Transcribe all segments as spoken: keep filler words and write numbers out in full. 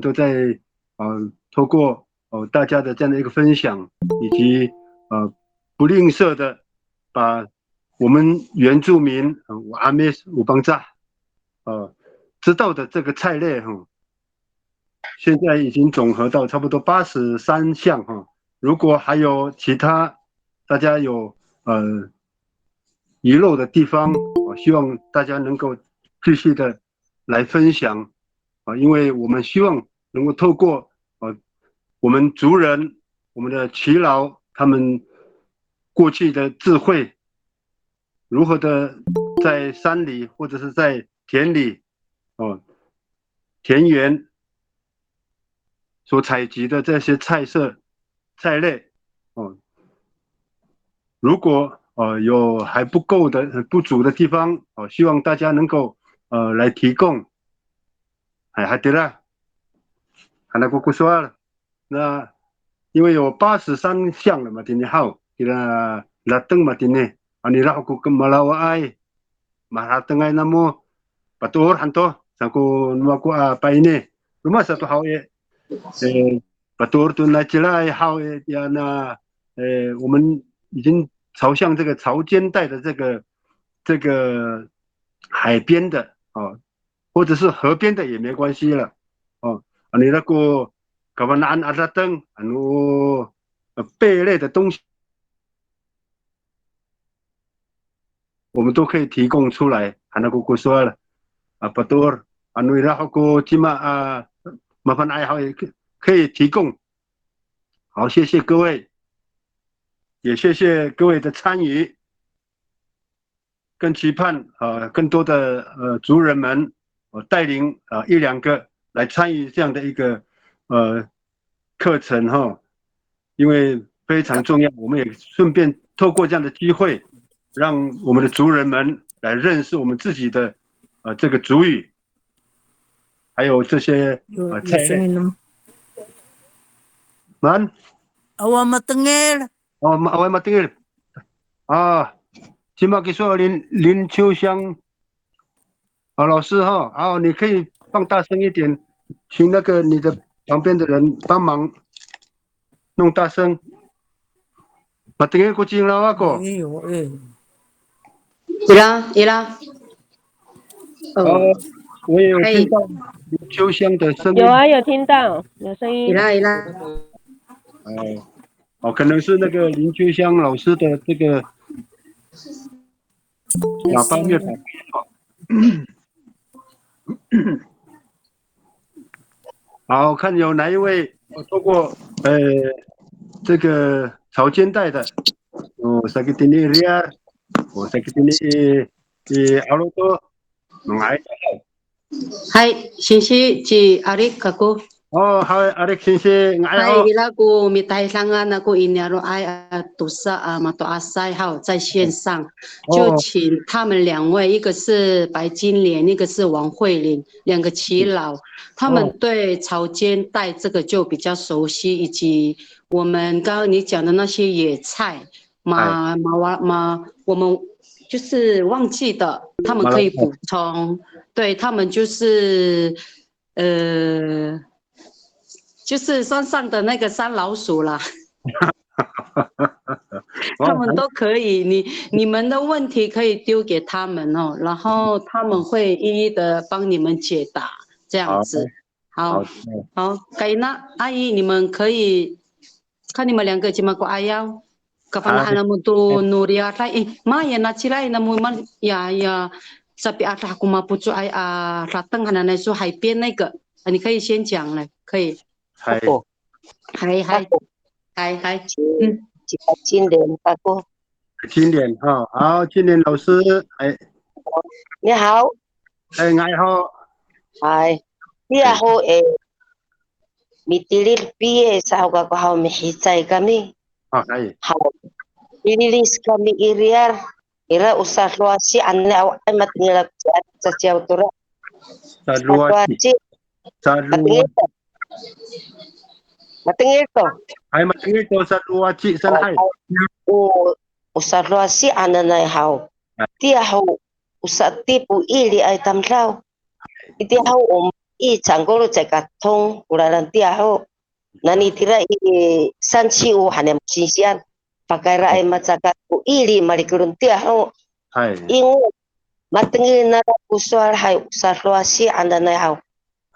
都在呃透过呃大家的这样的一个分享，以及呃不吝啬的把我们原住民呃 Amis 五邦扎呃知道的这个菜类哈，现在已经总和到差不多八十三项哈。如果还有其他大家有呃遗漏的地方，我希望大家能够继续的来分享啊，因为我们希望能够透过呃我们族人、我们的耆老他们过去的智慧，如何的在山里或者是在田里哦，田园所采集的这些菜色、菜类哦，如果呃有还不够的、不足的地方哦，希望大家能够呃来提供。哎，还对了，还能够说了。那因为有八十三项了嘛，今天好，给他拉登嘛，今天啊，你然后给我们老爱。Maharatengay namo, patoor han to, sako no mako a paini. Roma sato haw i, e, patoor to nacila i haw i, ya na, e, 我们已经朝向这个潮间带的这个这个海边的哦，或者是河边的也没关系了哦。Ano ira ko kafana'an a dateng, ano 呃贝类的东西。我们都可以提供出来。Hana ko ko sowal a patoor, ano ira ho ko cima a mafana'ay haw i, 可以提供。好，谢谢各位，也谢谢各位的参与，更期盼呃更多的呃族人们呃带领呃一两个来参与这样的一个呃课程哈。因为非常重要，我们也顺便透过这样的机会，让我们的族人们来认识我们自己的呃这个族语，还有这些 Yo, 呃 yo 菜 sengil 类。 Naman? Awa matengil. O, ma, awa matengil. A, cima kiso 林林秋香 啊，老师哈，好，你可以放大声一点，请那个你的旁边的人帮忙弄大声。Matengil ko cinglaw ako. Ira, ira. 哦，我也有听到林秋香的声音。有啊，有听到，有声音。Ira, ira. 哦，哦，可能是那个林秋香老师的这个 喇叭没有打开。好，看有哪一位透过呃这个潮间带的，哦，sakitini i riyar, 哦，sakitini i i 'aloto, manga'ay. Hay, singsi, ci Arik kako. O, hay, Arik singsi, nga'ay. Hay, ira ko mitahidangan ako i niyaro'ay a tosa a mato'asay haw, 在线上，就请他们两位，一个是白金莲，一个是王慧玲，两个耆老，他们对潮间带这个就比较熟悉，以及我们刚刚你讲的那些野菜， ma, ma, ma, 我们就是忘记的，他们可以补充。对，他们就是，呃，就是山上的那个山老鼠啦。他们都可以，你，你们的问题可以丢给他们哦，然后他们会一一的帮你们解答，这样子。好，好，好，Kaina, 阿姨，你们可以 看你们两个 cima ko 'ayaw. Kafana'an namo to no riyar, e, ma, ya nacila i namo, ma, ya, ya, sapi'adah ko mapoco'ay a dateng hananay so 海边那个，啊，你可以先讲了，可以。Hay. Hay, hay. Hay, hay. 嗯。金莲，金莲哈，好，金莲老师，哎。你好。哎，你好。Hay. Tiya ho, e, mitilid pie sa ho kako haw, mihicay kami. A, hay. Haw. Mililis kami i riyar. Ira o sadowasi anay, awaay matengil ako caciyaw tora. Sadowasi. Sadowasi. Matengil to. Matengil to. Hay, matengil to, sadowasi sanay. Hay. O, o sadowasi ananay haw. Hay. Tiya ho, o sa'etip o iliay tamdaw. Itiya ho, o, i cangkolo caay ka tong ko lalan tiya ho. Nani tira i sanci o hanay mo singsian. Pakayraay macakat ko ili malikelon tiya ho. Hay. Ingo, matengil nara ko sowal hay, o sadowasi hananay haw.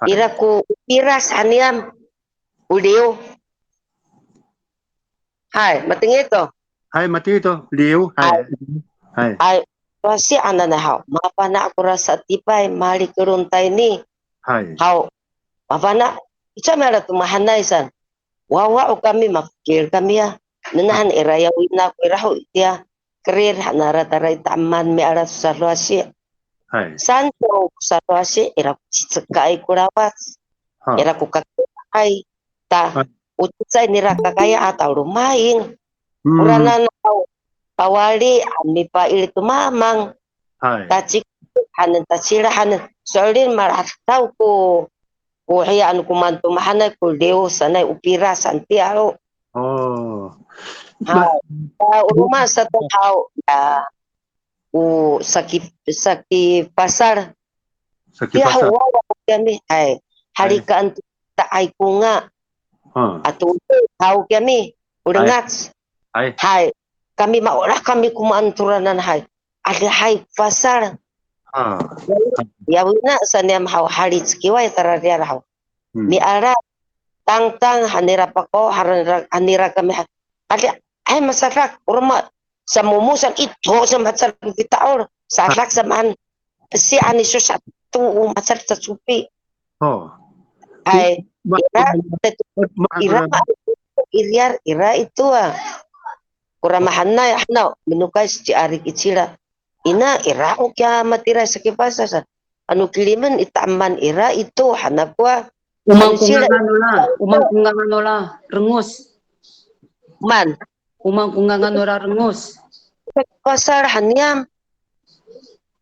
Hay. Ira ko piras haniyam, o liw. Hay, matengil to. Hay, matengil to, liw. Hay. Hay. Hay. Hay, sadowasi hananay haw. Mafana' kora sa'etipay malikelon tayni. Hay. Haw, mafana', ica miala to mahaenay san. Wawa ho kami, mafokil kami ya. Nengneng han ira ya wina ko ira ho itiya. Kerid han nara tayra i ta'eman miala to sadowasi. Hay. Saan to ko sadowasi, ira ko cicekaay ko lawac. Ha. Ira ko kakaya'ay. Ta, hay, o cecay nira kakaya a ta o romaing. Hmm. Oranan haw, pawali a mipail to mamang. Hay. Tacik hanen, tacila hanen. So'elin malahadaw ko, ko hiya ano ko maan to mahaenay ko liw sanay o piras han tiya ho. O. Hay. Ma- Ta o roma sato haw, ya, o saki, saki pasal. Saki pasal. Tiya ho, wawa kiyami, hay. Hay. Halikaan to ta'ay konga. Ha. Ato haw kiyami, o lengac. Hay. Hay. Kami maolah kami ko maan toranan hay. Adihay ko pasal. Ha. Ya wina sa niyam haw, halic kiway tara riyar haw. Hmm. Miala, tangtang han nira pako, han nira, han nira kami ha. Adihay masadak, o roma, samomo san ito sa macal ko kita'ol, sadak samaan. Pesi han iso sato o macal sa copi. O. Hay, ma-, ira, ma-, ira, ma-, ma-, i riyar, ira ito a. Kora mahaenay hanaw, minokay sa ci Arik i cila. Ina, ira ho kiya matira saki pasal sa. Ano kilimen i ta'eman ira ito, hanaw ko a. O maan ko ngangan nora, o maan ko ngangan nora, rengos. Maan. O maan ko ngangan nora, rengos. Saki pasal han niyam.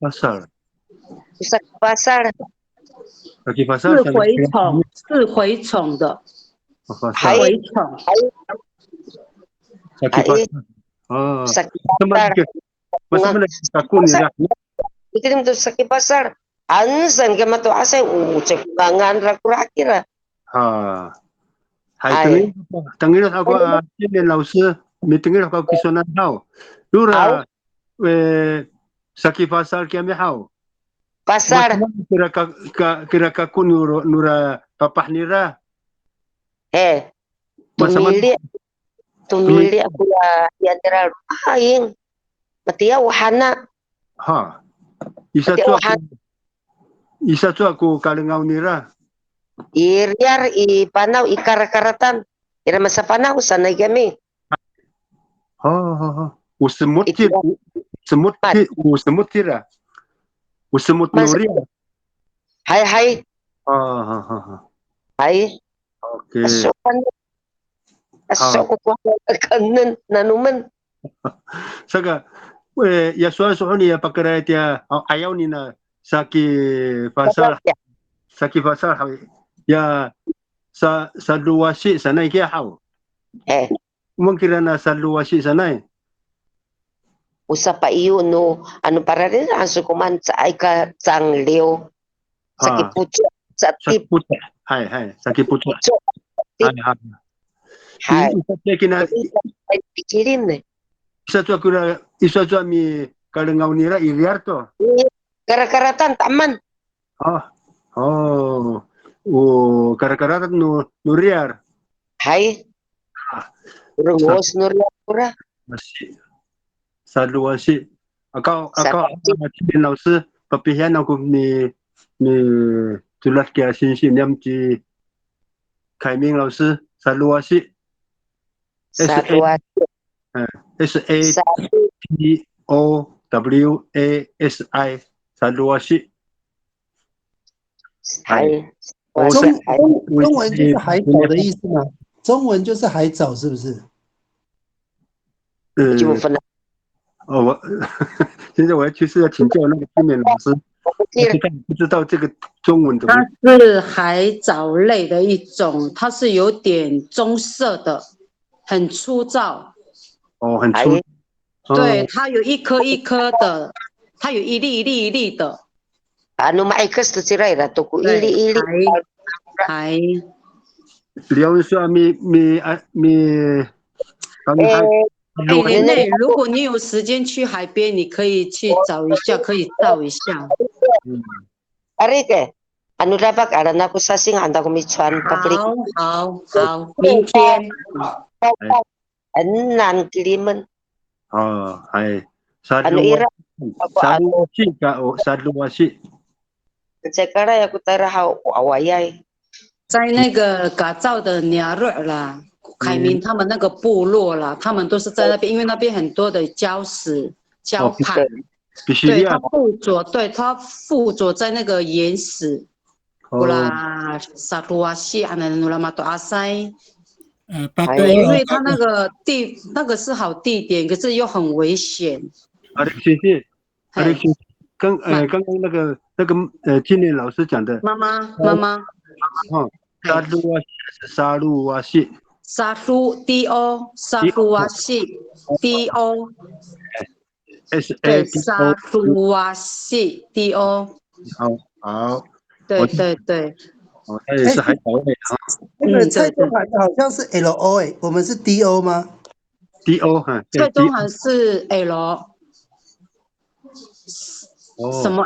Pasal. Saki pasal. Saki pasal. 是蛔虫，是蛔虫的。O, pasal. Hay. 蛔虫。Hay. Saki pasal. O. Saki pasal. Masamaan ko kakon nira. Mikilim to saki pasal. Ano saan ka mato'asay, o, caay ko ngangan ra kora kira. Ha. Hay, tengil, tengil ako, a, Cinen 老师, mitengil ako kisonan haw. Nora, e, saki pasal kiyami haw. Pasal. Masamaan kira ka, ka, kira kakon nora, nora papah nira. E, masamaan. Tomili', tomili' ako ya, ya nira romaing. Matiya o hana. Ha. Isa to ako, isa to ako kalengaw nira. I riyar, i panaw, i karakaratan. Ira masapanaw sanay kiyami. Ha, ha, ha. O semot ci, o semot ci, o semot cira. O semot no riyar. Hay, hay. Ha, ha, ha, ha. Hay. Okay. Aso kan. Aso ko ko kanen nanomen. Saka, e, ya sowal sa honi ya pakayraay tiya, a, ayaw nina saki pasal. Saki pasal haw. Ya sa, salowasi sanay kiya haw. E. O maan kirana salowasi sanay. O sapaiyo no, ano, pararid han so komaen caay ka cangliw. Sakipoco', sa'etip. Sakipoco'. Hay, hay, sakipoco'. Hay, hay. Hay. I, isa to kina, pikirin e. Isa to kina, isa to a mikalengaw nira i riyar to. I karakaratan ta'eman. O, o, o karakaratan no, no riyar. Hay. A. Rengos no riyar kora. Salowasi. Aka, aka, Cinen 老师, papihiyan ako mi, micodad kiya singsi niyam ci Kaiming 老师, salowasi. Salowasi. E, S A T O W A S I, salowasi. Hay. 中，中，中文就是海藻的意思吗？中文就是海藻，是不是？呃，哦，我，现在我要，就是要请教那个金莲老师，我不知道，不知道这个中文怎么。它是海藻类的一种，它是有点棕色的，很粗糙。哦，很粗。哎。对，哦。它有一颗一颗的，它有一粒一粒一粒的。Ano ma'ikes to cira ira to ko 对， iliili. Hay. Hay. Liyawen so a mi, mi, a, mi, kami Eh, hay. 哎，莲内，如果你有时间去海边，你可以去找一下，可以照一下。 Ari ke, ano dafak ala nako sasing han ta ko micowan papelik. 好，好，好，明天。 Enan kilimen. O, hay. Ano ira, Sadoasi ka, o, sadoasi. Cekala ya ko tayra haw, o, awaay. 在那个 Kacaw 的 Niyaro' 啦，凯明他们那个部落啦，他们都是在那边，因为那边很多的礁石、礁哦盘，比西利亚对，它附着，对，它附着在那个岩石。 哦 Ora sadoasi, ano ora mato'asay. 呃，对，因为它那个地，那个是好地点，可是又很危险。 Alex 先生，嘿， Alex 先生，刚呃刚刚那个那个呃金莲老师讲的妈妈，妈妈，哈，嘿，sadoasi 是 sadoasi， ，sado do, sadoasi, do, S 对 A D O， ，sadoasi, do。 好好，对我对对，哦，他也是海岛类啊，那个蔡中涵的好像是 L O 哎，我们是 D O 吗？ D O 哈，对蔡中 D 涵是 L，什哦，么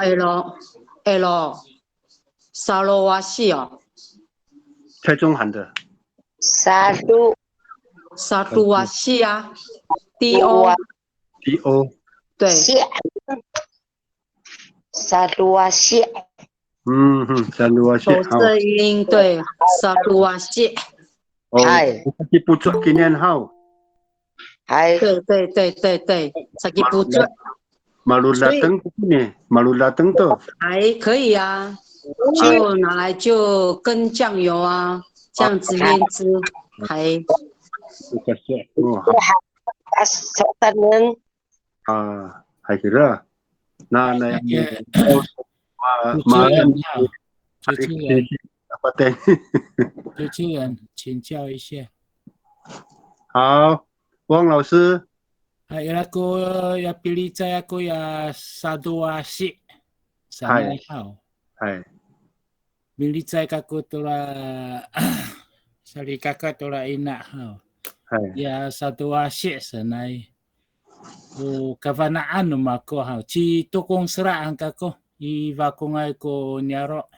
L？L，sadoasi 哦蔡中涵的 Sado, ，sadoasi 啊，do， D O， 对， si, sadoasi. 嗯哼，sadoasi，口舌音，对，sadoasi，哦，嗨，sakipoco' kinian haw， Hay, 对对对对对，sakipoco'， malodateng ko kini，malodateng to， 还可以啊，就拿来就跟酱油啊，这样子腌制，还 o kasi，哦，好， as, sa'otanen. 啊，还是啦，那那样，也哦，马主持人马上好，主持人，啊，对，主持人，请教一下。好，汪老师， Hay, ira ko ya pilicay ako ya sadoasi. Sanay haw. 哎， Milicay kako tora salikaka tora ina haw. 哎， Ya sadoasi sanay. O kafana'an no mako haw. Ci Tokong Sera han kako. I Fakongay ko niyaro'.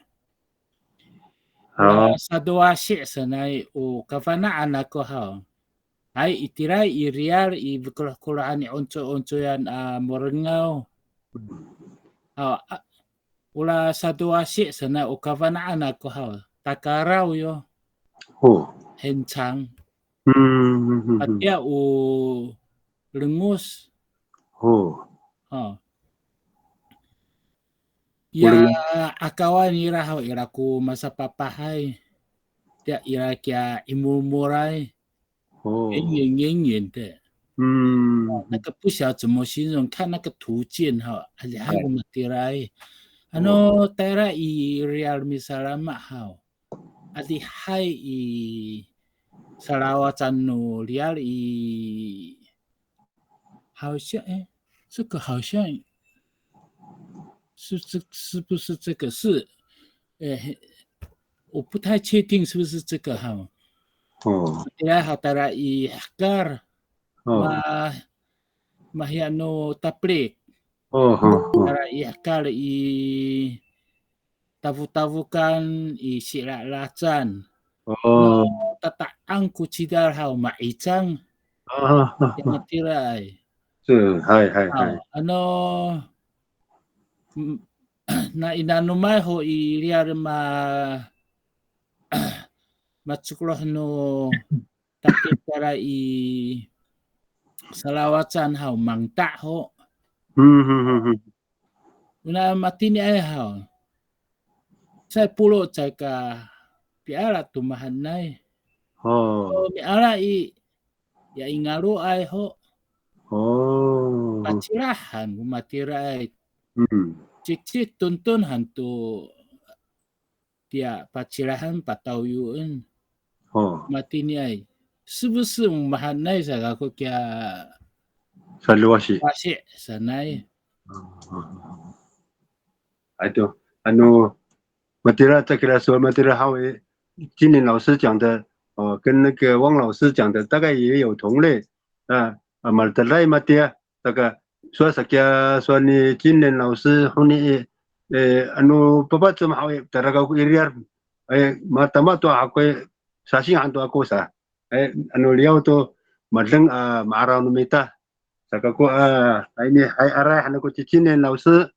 Haw. Sadoasi sanay o kafana'an ako haw. Hay, itiraay i riyar i fokeloh kolohan i 'oncoy 'oncoyan a morengaw. Haw, a, ora sadoasi sanay o kafana'an ako haw. Takaraw yo. Ho. Hencang. Hmm, hmm, hmm, hmm. Matiya o lengos. Ho. Ha. Ya, 'akawan ira haw, ira ko masapapahay. Tiya ira kiya imolmoray. Ho. 圆圆圆圆的。嗯，那个不晓得怎么形容，看那个图鉴哈，adihay ko matiraay. Ano tayra i riyar misalama haw. Adihay i salawacan no riyar i, 好像，哎，这个好像是这，是不是这个？是，哎，我不太确定是不是这个哈。哦， Ira haw tayra i hekal, 哦， ma, mahiya no taplik. 哦，哦，哦， Tayra i hekal i tafotafokan i silalacan. 哦， Tata'ang ko cidal haw ma'icang. 啊，啊，啊， Matiraay. 是，嗨，嗨，嗨， Haw, ano, m, na i nanomay ho i riyar ma, macokloh no takitara i salawacan haw mangta' ho. 嗯，嗯，嗯，嗯， Ona matiniay haw. Caay polo' caay ka piala to mahaenay. 哦， O miala i, ya i ngaloay ho. 哦， Pacilahan ko matiraay. 嗯， Cikcik tonton han to tiya pacilahan patawyoen. 哦， Matiniay. 是不是 o mahaenay sa kako kiya salowasi. wasi sanay. 哎，对， ano, matira, takira sowal matira haw i, 金莲老师讲的，哦，跟那个汪老师讲的大概也有同类。那，啊，malecaday matiya, taka, sowal sakiya, sowal ni 金莲老师 honi i, e, ano, papacem haw i, tara kako i riyar, e, matama to ako i, sasing han to ako sa. E, ano liyaw to, madeng a, ma'araw no mita. Saka ko, a, hay ni, hay aray han ako ci 金莲老师.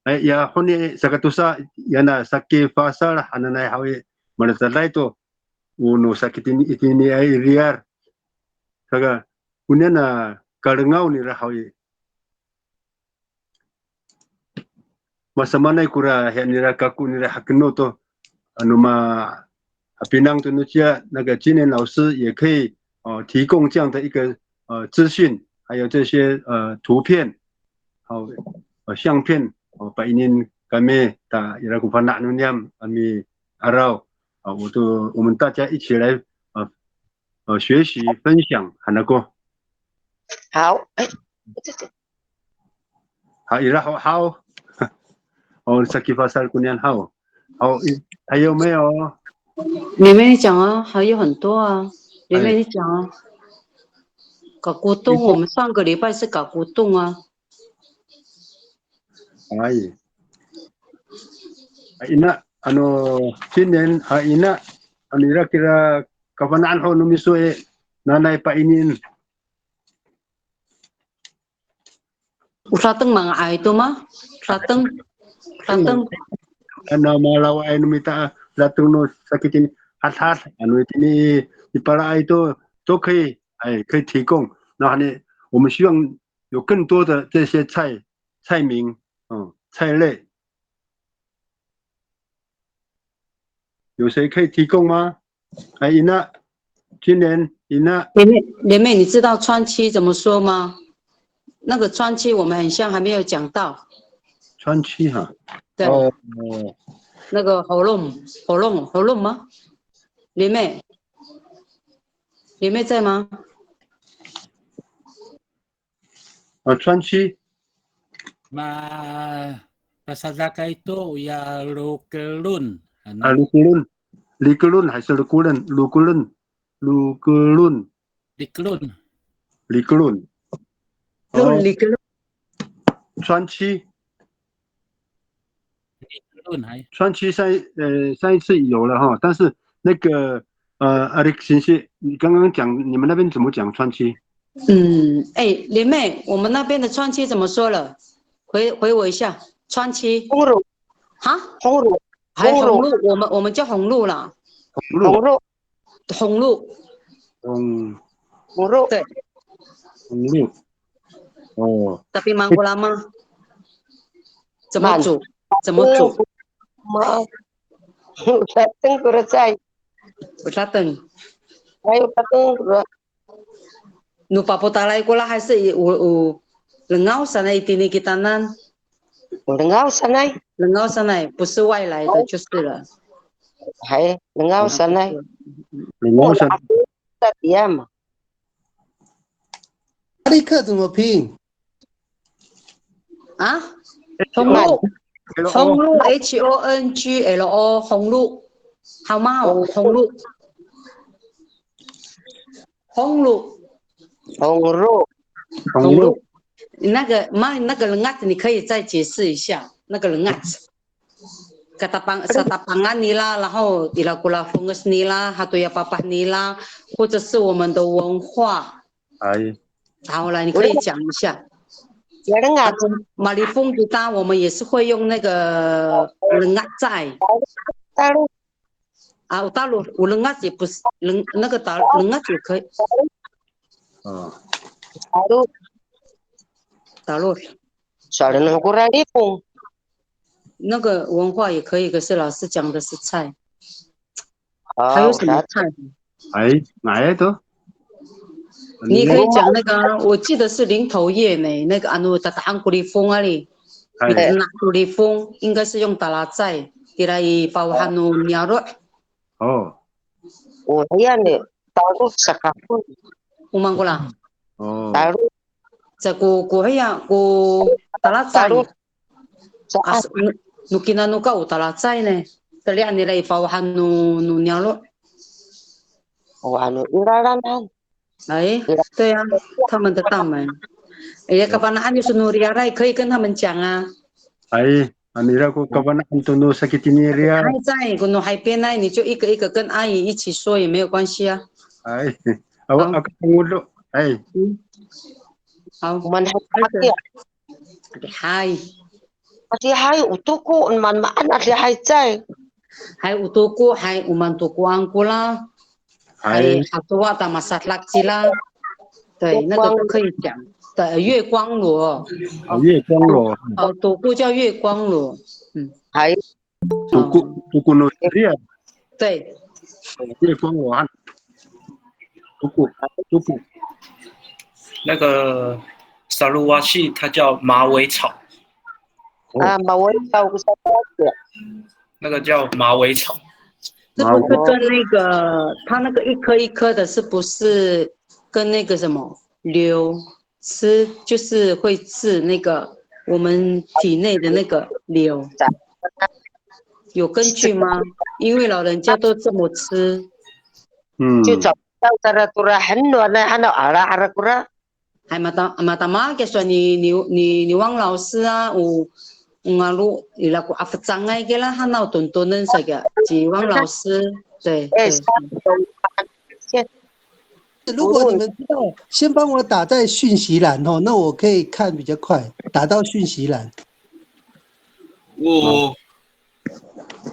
Ay, ya honi sakatosa, yana saki Fasal hananay haw i, malecaday to, o no saki tini, itini ay i riyar. Saka, oniyan a kalengaw nira haw i, masamaanay kora hiya nira kako nira hakeno to, ano ma, hapinang to no ciya, 那个 金莲老师也可以，呃，提供这样的一个，呃，资讯，还有这些，呃，图片，好，呃，相片，哦，painien kami, ta ira ko fana' no niyam a mi'araw, 啊，我都，我们大家一起来，呃，呃，学习分享，han ako. 好，哎，这个 好，ira ho haw. 哦，saki Fasal koniyan haw. 好，i-，还有没有？你们讲啊，还有很多啊。你们讲啊。Kakotong，我们上个礼拜是 kakotong 啊。Ay. Ay, ina, ano, 今年, a, ina, ano, ira kira kafana'an ho no miso i, nanay painien. O dateng manga'ay to ma? Dateng. Dateng. Ano, malawaay no mita, dateng no saki tini, hadhad, ano itini, i palaay to, 都可以，哎，可以提供。那呢，我们希望有更多的这些菜，菜名，嗯，菜类。有谁可以提供吗？ 哎，ina，今年，ina。莲妹，莲妹，你知道川七怎么说吗？那个川七我们很像还没有讲到。川七哈。对。哦，哦。那个 holom，holom，holom 吗？莲妹，莲妹在吗？ 啊，川七。Ma, pasadakay to, oya lokelon. Ano? 啊，lokelon。Likelon 还是 lokelon？Lokelon。Lokelon。Likelon。Likelon。哦。Likelon。川七。 川七上，呃，上一次有了哈，但是那个，呃，Alex先生，你刚刚讲，你们那边怎么讲川七？嗯，哎，莲妹，我们那边的川七怎么说了？回，回我一下，川七。红露。哈？红露。还红露，红露。我们，我们叫红露啦。红露。红露。 红露。红，红露。对。红露。哦。Tapi maan ko lama? 怎么煮？怎么煮？Ma, dateng ko racay. Dateng. Ayo, dateng ko ra-. No papotalay ko la, 还是 o, o, lengaw sanay itini kitanan. Lengaw sanay. Lengaw sanay, 不是外来的就是了。Hay, lengaw sanay. Lengaw sanay. Tadiyam. 阿力克怎么拼？啊？Honglo. Honglo, H O N G L O, honglo. 好吗？Honglo. Honglo. Honglo. Honglo. 那个，妈，那个 lengat 你可以再解释一下，那个 lengat。Katapang, satapangan nila, 然后 ira ko lafonges nila, hatoya papah nila, 或者是我们的文化。哎。好，来，你可以讲一下。Lengat. Malifong kita, 我们也是会用那个 lengat 在。Talo. 啊，有 talo, 有 lengat 也不是，那个 talo，lengat 也可以。啊。Talo. Talo. Sowal no ko ralifong. 那个文化也可以，可是老师讲的是菜。还有什么菜？哎，哪一个？你可以讲那个啊，我记得是林投叶呢，那个 ano tata'ang ko lifong ali. Mitena' ko lifong, 应该是用 talacay, tira i fawahan no niyaro'. O. O, ayan e, talo sa kako. O maan ko la. O. Talo. Sa ko, ko hiya, ko talacay. Talo. Sa, No kinanoka o talacay ne. Talian nira i fawahan no, no niyaro'. O ano ira lanan. 哎，对啊，他们的大门。哎呀，kafana'an yo so no riyaray 可以跟他们讲啊。 Ay, ano ira ko kafana'an to no sakitini i riyar. 还在 ko no 海边 ay, 你就一个一个跟阿姨一起说也没有关系啊。 Ay, awa, 好。 Aka pangodo. Ay. 嗯。好。 Adihay. Adihay, o toko, maan, maan adihay cay. Hay, o toko, hay, o maan tokoan kora. Hay, hay, hacowa ta masadak cira. 对，那个都可以讲。对，月光螺。 A, 月光螺。 哦，toko 叫月光螺。 嗯。 Hay. Toko, toko no riyar. 对。 月光螺 han. Toko, toko. 那个 salowasi 它叫马尾草。 A, 马尾草，我知道。 那个叫马尾草。 是不是跟那个，它那个一颗一颗的，是不是跟那个什么，柳吃，就是会治那个我们体内的那个瘤，有根据吗？因为老人家都这么吃。 Hmm. Hay, mata, matama kiso ni, ni, ni, ni Wang 老师 a, o, o ngaro ira ko a fecangay kira hanaw tontonen sa kira, ci Wang 老师, 对, 对。 如果你们知道，先帮我打在讯息栏哦，那我可以看比较快，打到讯息栏。 O,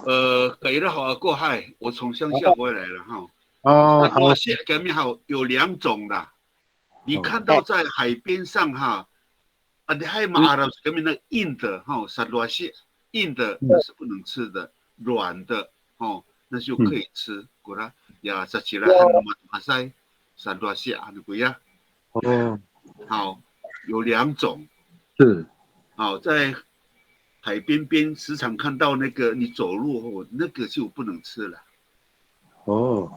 e, kaira ho ako, hay, 我从乡下回来了哈。 O, 好。 Salowasi kami 哈，有两种啦。 你看到在海边上哈，adihay ma'araw kami 那硬的哈，salowasi，硬的是不能吃的，软的哈，那就可以吃。Kora, ya, sacila han no mato'asay, salowasi ano koya. 哦。 好，有两种。 是。 好，在海边边时常看到那个，你走路后，那个就不能吃了。 哦。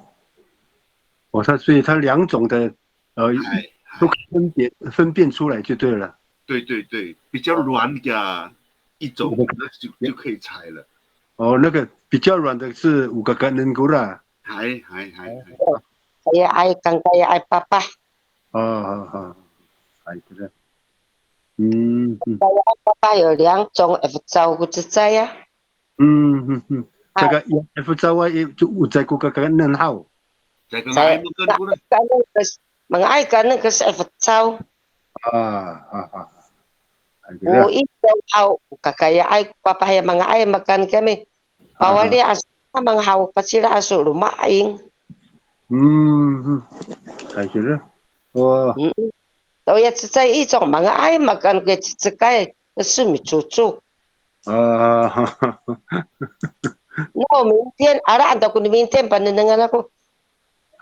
哦，它，所以它两种的，呃，哎，哎。都可以分别，分辨出来就对了。对，对，对，比较软的一种，哦。那就，就可以采了。哦，那个比较软的是 o kakaenen kora. 哎，哎，哎，哎。 Kakayaay, kangkayaay papah. 哦，好，好。哎，这个，嗯，嗯。 Kangkayaay papah 有两种，efocaw ko cecay a. 嗯，嗯，嗯。Hay. Kaka, ya, efocaw a i, to, o cecay ko kakaenen haw. Cecay ko, manga'ay kaenen ko, manga'ay kaenen ko sa efocaw. A, a, a. Hay, kira. O icow haw, kakayaay ko papah ya manga'ay makaen kami. Pawali a, a, mang haw, pacila a so loma'ing. 嗯，嗯。Hay, kira. O. Mm. To ya cecay icow, manga'ay makaen ko cecekay, 可是 micoco. A. No, 明天, ala han to ko ni 明天 panengnengan ako.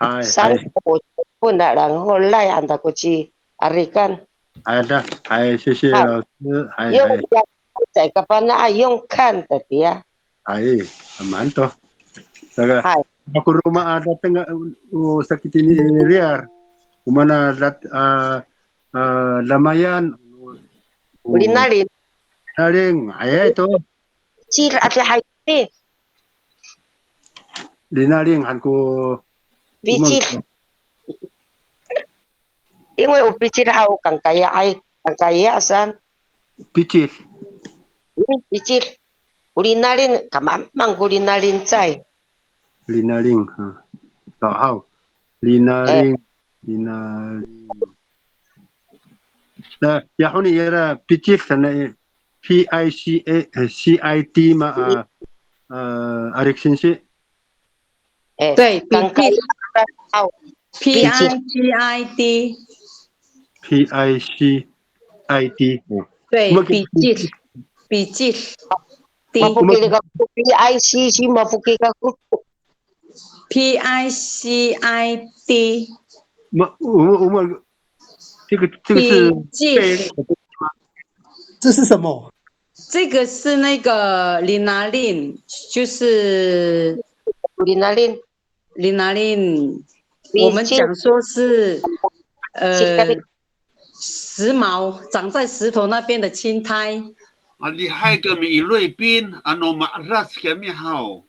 Hay, hay. Saan ko po na lang, holay han to ko ci Arikan. Ada, hay, 谢谢老师, hay, hay. 用看, cecay kafana' a 用看的 tiya. Hay, amaan to. Saka, hay. Ako roma a dateng, o, sakitini i riyar. O maan a dat, a, a, lamayan. O linalin. Linalin, ayay to. Cil, adihay. Linalin han ko. Picil. 因为 o picil haw, kangkayaay, kangkaya saan. Picil. Hmm, picil. O linalin, kamamang ko linalin cay. Linalin, ha. Haw, haw. Linalin, eh. Linalin. Na, ya honi ira picil saan i, P I C A, eh, C I T ma, a, a, Alik singsi. Eh, 对，kangkaya, haw. P I C I T. P I C I T. 对，picil, picil. Mafokil kako, P I C C, mafokil kako. P I C I T. Ma, o, o, 这个，这个是 picil. 这是什么？这个是那个 linalin，就是 linalin。 Linalin，我们讲说是，呃，石毛，长在石头那边的青苔。Adihay kami i Loypin, ano ma'arac kami haw.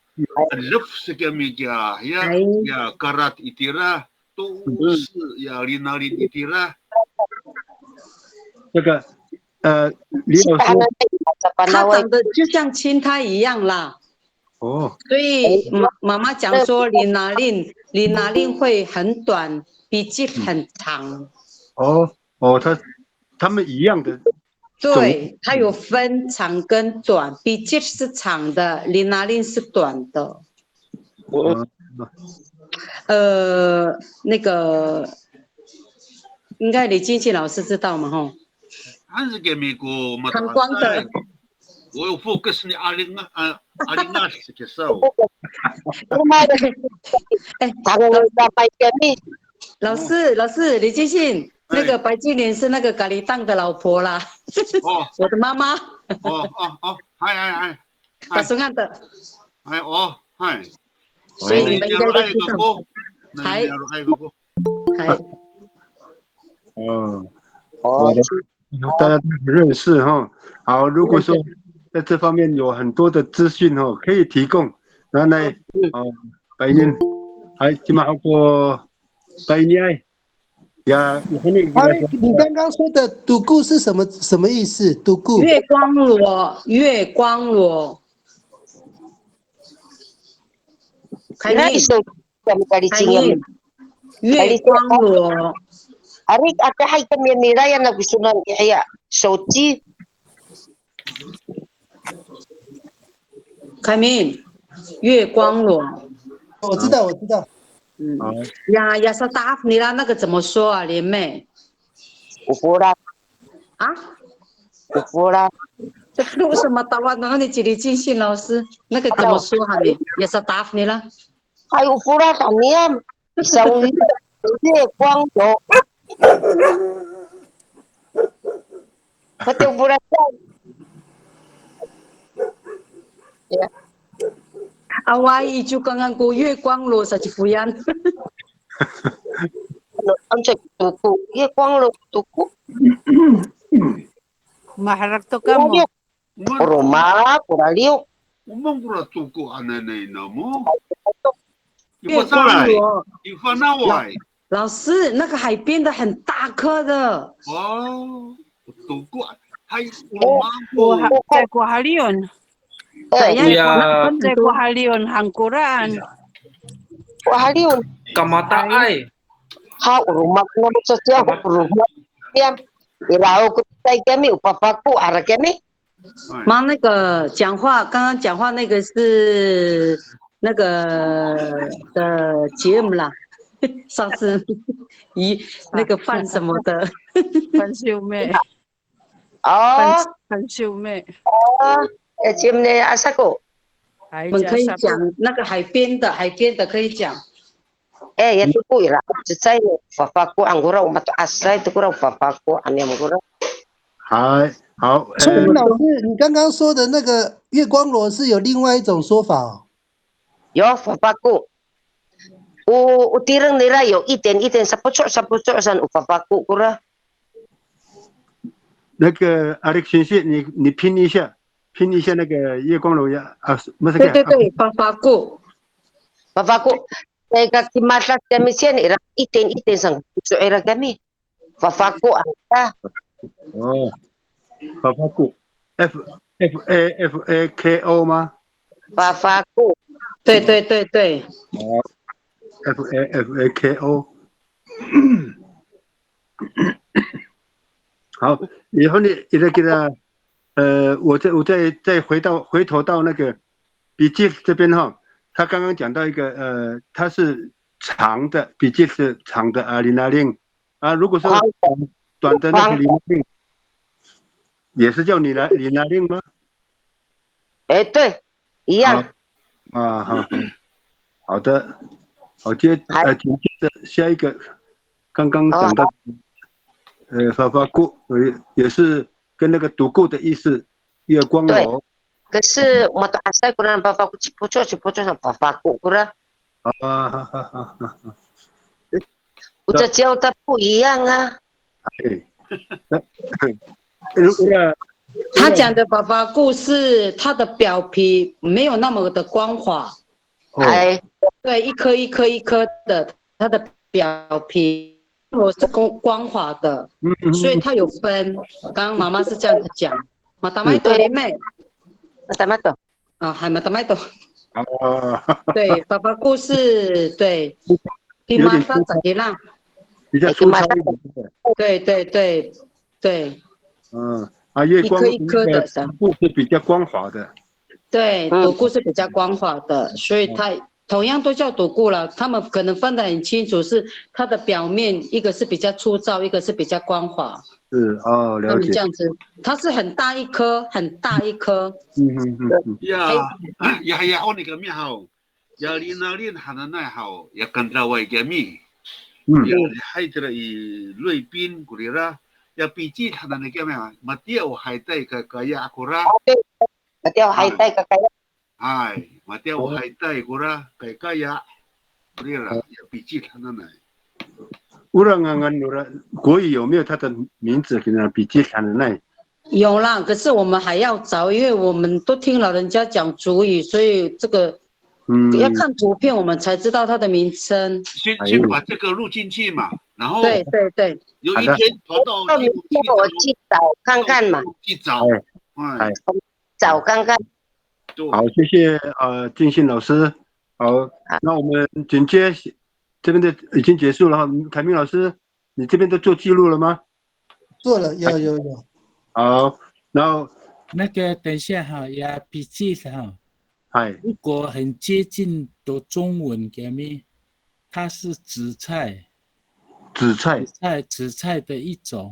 Adef sa kami kiya, ya, Ay. Ya, karat itira, tosa, ya, linalin itira. 这个，呃，李老师，他长得就像青苔一样啦。哦，所以妈妈妈讲说，linalin，linalin会很短，picit很长。哦，哦，他他们一样的，对，它有分长跟短，picit是长的，linalin是短的。嗯呃，那个，应该李金庆老师知道嘛，吼。 Ano kami ko 看光的。 我有 focus ni Aling, a, Aling Nas sa kisaw. Ay, 他们在拜天地。老师，老师，李金信，哎那个白金莲是那个咖喱档的老婆啦，哦我的妈妈。哦哦哦，嗨嗨嗨，打算看的，嗨哦嗨，所以你们应该都知道。那个爱个不，嗨那个爱个不，嗨，嗯，哦，大家都很认识哈。好，如果说在这方面有很多的资讯哈，可以提供，那来，哦，白银，还起码好过白银哎，呀，你还没哎，你刚刚说的 tuku 是什么什么意思？tuku 月光螺，月光螺。凯那明，手怎么在里凯经验明？，月光螺。 Ari, aka hay kami nira yan ako sunan iya. 手机。 凯明，月光螺。我知道，我知道。嗯好，呀呀，sataaf nila 那个怎么说啊，莲妹？ Upola, 啊？ upola. 这个为什么台湾的那个李金信老师那个怎么说啊？你也是 sataaf nila？ Ay, upola kami yan. Isang 月光螺。Pati upola yan. Awaay i cokangan ko 月光螺 sa ci Foyan. Ano, ano sa tuku? 月光螺 tuku. Maherek to kamo. Roma, koraliw. O maan kora toko hananay namo? 月光螺。 I fanaway. 老师，那个海边的很大颗的。 O toko. Hay, o maan ko. Ko ha-, ko haliyon. Kaya Ko haliyon han koraan. Ko haliyon. Kamataay. Ha, o roma ko namo sa tiya, o roma. Tiya, ira ho ko tay kami, o fafako, ira kami. 妈，那个讲话，刚刚讲话那个是那个的节目啦，上次一那个饭什么的，饭秀妹，哦，饭秀妹，哦，呃，节目呢，阿萨古。我们可以讲那个海边的，海边的可以讲。 哎，也是不啦，实在呢，fafako angkora, o mato'asay to kora fafako, ano angkora. 好，好，所以呃，老师，你刚刚说的那个月光螺是有另外一种说法哦。有 fafako. O, o tireng nira 有一点一点 sapoco' sapoco' san o fafako kora. 那个 Alex 先生，你你拼一下，拼一下那个月光螺呀，啊，不是，对对对，fafako。 Fafako. Tayka kimad kami siyan ira, 一点一点 san, so ira kami. Fafako ata. 哦，fafako, F F A F A K O 吗？ Fafako. 对对对对。 F A F A K O。好，以后呢，你再给他，呃，我再我再再回到回头到那个 picit 这边哈，他刚刚讲到一个呃，它是长的，picit 是长的啊，linalin 啊，如果说短的那个 linalin，也是叫 lina linalin 吗？哎，对，一样。啊，好，好，好的，好，接呃，紧接着下一个，刚刚讲到，呃，fafako，呃，也是跟那个 toko 的意思，月光螺。可是 mato'asay kora fafako, cipoco' cipoco' san fafako kora. 啊，哈哈哈哈哈。 O caciyaw ta 不一样啊。 哎，那如果他讲的爸爸故事，他的表皮没有那么的光滑，哎，对，一颗一颗一颗的，它的表皮如果是光光滑的，嗯嗯所以它有分。刚刚妈妈是这样子讲，matama to 妹妹 matama to. 啊，还 matama to，啊，对，爸爸故事，对，有点 dimata 长大啦，比较粗糙一点的。对对对对，嗯，啊，月光一颗一颗的这样不是比较光滑的。对，嗯独孤是比较光滑的，所以它同样都叫独孤了，他们可能分得很清楚，是它的表面一个是比较粗糙，一个是比较光滑，是哦，他了解。们这样子，它是很大一颗，很大一颗，嗯嗯嗯嗯， Ya, ya, ya, o nika mihaw. Ya linalin hananay haw, ya kandaway kami. 嗯 Ya lihay tira i 瑞滨 korira, ya picit hananay kami haw. Matiya o haytay kakaya kora. Matiya o haytay kakaya. Hay, matiya o haytay kora kakaya. Korira, ya picit hananay. Ora ngangan nora, 国语有没有它的名字？可能比较难的那。有啦，可是我们还要找，因为我们都听老人家讲族语，所以这个嗯，要看图片，我们才知道它的名称。先哎先把这个录进去嘛，然后对对对，有一好的天跑到那明天我去找看看嘛。去找，哎哎，找看看。对，好，谢谢呃建信老师。好，那我们紧接这边的已经结束了哈，凯明老师，你这边都做记录了吗？做了，有有有。好，然后那个等一下哈，ya picit 哈，哎，如果很接近的中文给你，它是紫菜，紫菜紫菜紫菜的一种，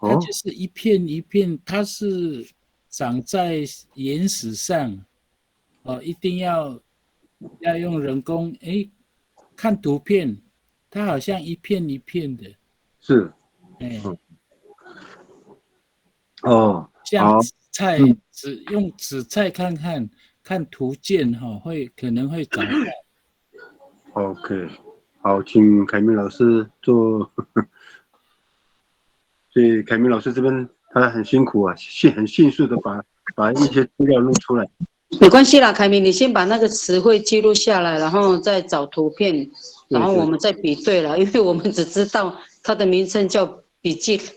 它哦，就是一片一片，它是长在岩石上，哦，一定要要用人工，诶，看图片，它好像一片一片的，是哎，嗯哦，像好紫菜嗯，只用紫菜看看，看图鉴哈，会可能会找到。 OK，好，请凯明老师做。所以凯明老师这边他很辛苦啊，迅很迅速的把把一些资料弄出来。没关系啦，凯明，你先把那个词汇记录下来，然后再找图片，然后我们再比对了，因为我们只知道它的名称叫 picit，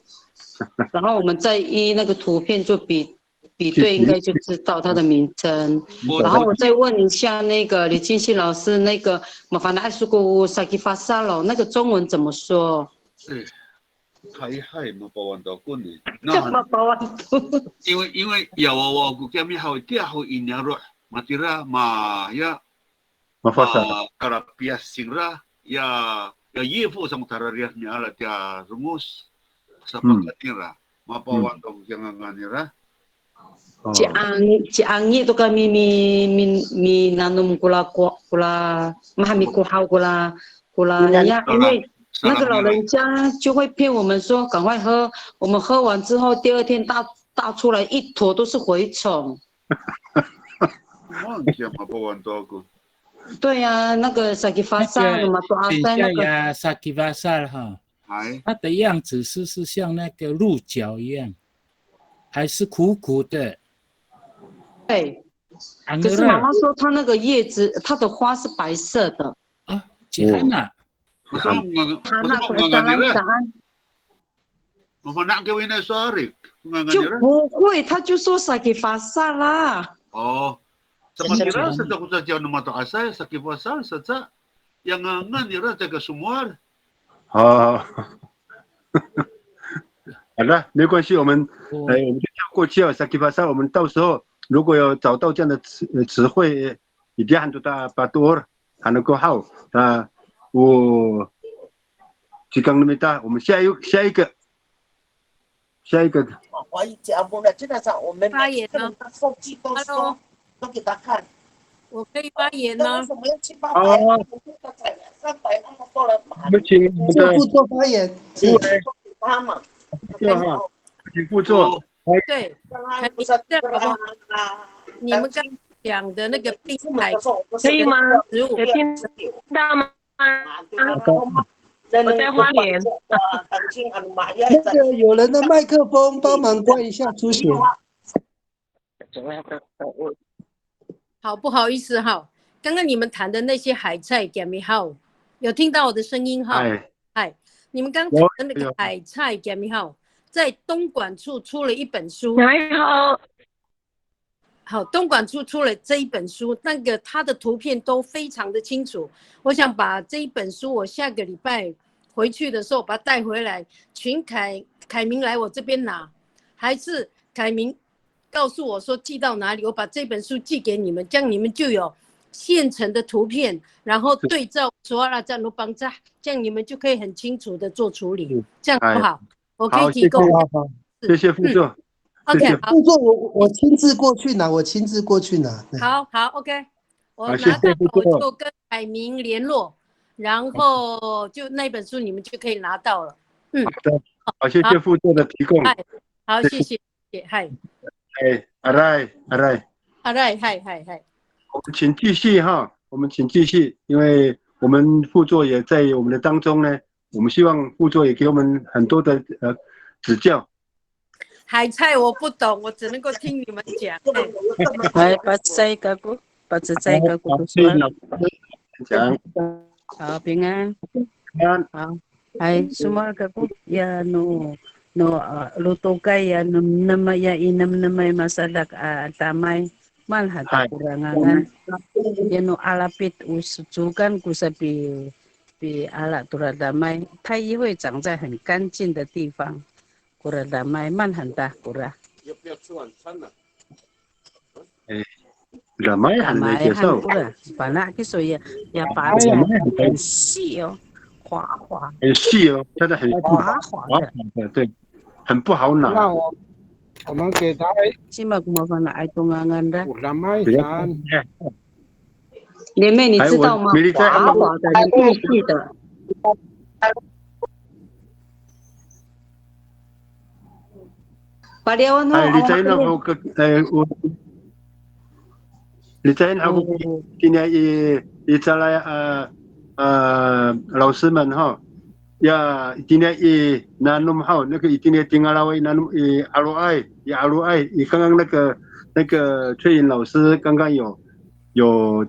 然后我们再依那个图片做比比对，应该就知道它的名称。然后我再问一下那个李金熙老师，那个 mafana'ay ko saki fasal 哦，那个中文怎么说？对，还还没包完到过呢。干嘛包完都？因为因为 ya wawa ko kami haw, itiya haw i niyaro' matira ma ya Mafasa. a, kalapias cingra, ya ya yifo sa ko tarariyah nira tiya rengos, sapakat nira, mapawan to ko kiyangangan nira. Oh. Ci Angi, ci Angi to kami mi, mi, minanom kora, kora, maha mikohaw kora, kora niya, 因为那个老人家就会骗我们说赶快喝，我们喝完之后第二天大大出来一坨都是蛔虫。 Ano siya mapawan to ako. 对呀，那个 saki fasal 那个 mato'asay 等一下 那个， ya saki fasal 哈，哎，它的样子是是像那个鹿角一样，还是苦苦的？对。可可是妈妈说它那个叶子，它的花是白色的。啊，其他呢？我说我我说我 Sana 我 ko 我 saan. 我那个为那说 ari，我 就 nira. 不会，他就说 saki fasal 啦。 Oh, sa matira sa, sa ko sa ciyaw no mato'asay, saki fasal sa, sa, ya ngangan nira sa ko somowal. 好，好了，没关系，我们哦哎，我们就跳过去啊，saki fasal，我们到时候如果有找到这样的词呃词汇，一定很多大把多，还能够好。那我 cikang no mita，我们下一下一个，下一个。 发言呢？Hello，我可以发言呢。哦，我们请我们的副座发言，副座哈，请副座。对，可以这样好不好？你们刚刚讲的那个病态，可以吗？植物有听到吗？好的。我在花莲。那个有人的麦克风帮忙关一下，出血。好，不好意思哈，刚刚你们谈的那些海菜 kami haw，有听到我的声音哈？哎，哎，你们刚谈的那个海菜 kami haw，在东管处出了一本书。你好，好，东管处出了这一本书，那个它的图片都非常的清楚。我想把这一本书，我下个礼拜回去的时候把它带回来，请凯凯明来我这边拿，还是凯明告诉我说寄到哪里，我把这本书寄给你们，这样你们就有现成的图片，然后对照说那这样都帮这，这样你们就可以很清楚的做处理，这样好不好？我可以提供。谢谢副座。 OK，好。副座，我我亲自过去拿，我亲自过去拿。好好，OK，我好，谢谢拿到副座。我就跟凯明联络，然后就那本书你们就可以拿到了。好，谢谢副座的提供。哎，好，谢谢谢谢，谢谢，嗨。哎，aray，aray，好嘞，嗨嗨嗨。我们请继续哈，我们请继续，因为我们副座也在我们的当中呢，我们希望副座也给我们很多的呃指教。海菜我不懂，我只能够听你们讲。哎， Hay, pacecay kako, pacecay kako to 所以 sowal. 呢，讲，好，平安。平安。好，hay, sowal kako, ya no, no, a, lotokay ya nemnemay, ya i nemnemay masadak a damay, maan han ta kora ngangan. Ya no alapit o socokan ko sapi, piala tora damay. 它也会长在很干净的地方。Kora damay, maan han ta kora. Damay han, damay han kora. Fana' kiso ya, ya 哎呀，很细哦，滑滑，很细哦，它的很滑滑的。对，很不好拿。那我我们给他 Cima ko mafana'ay to ngangan ra. damay san. 莲妹，你知道吗？哎，我没理解滑滑的，很细的。Paliyawan ho, Ay, awa licayen kami. ako, eh, o, licayen ako, kiniya i, i calay, a, a, 老师们哈, ya, itiniya i nanom haw, 那个 itiniya i tingalaway nanom i 'aloay, i 'aloay, i 刚刚那个，那个翠云老师刚刚有，有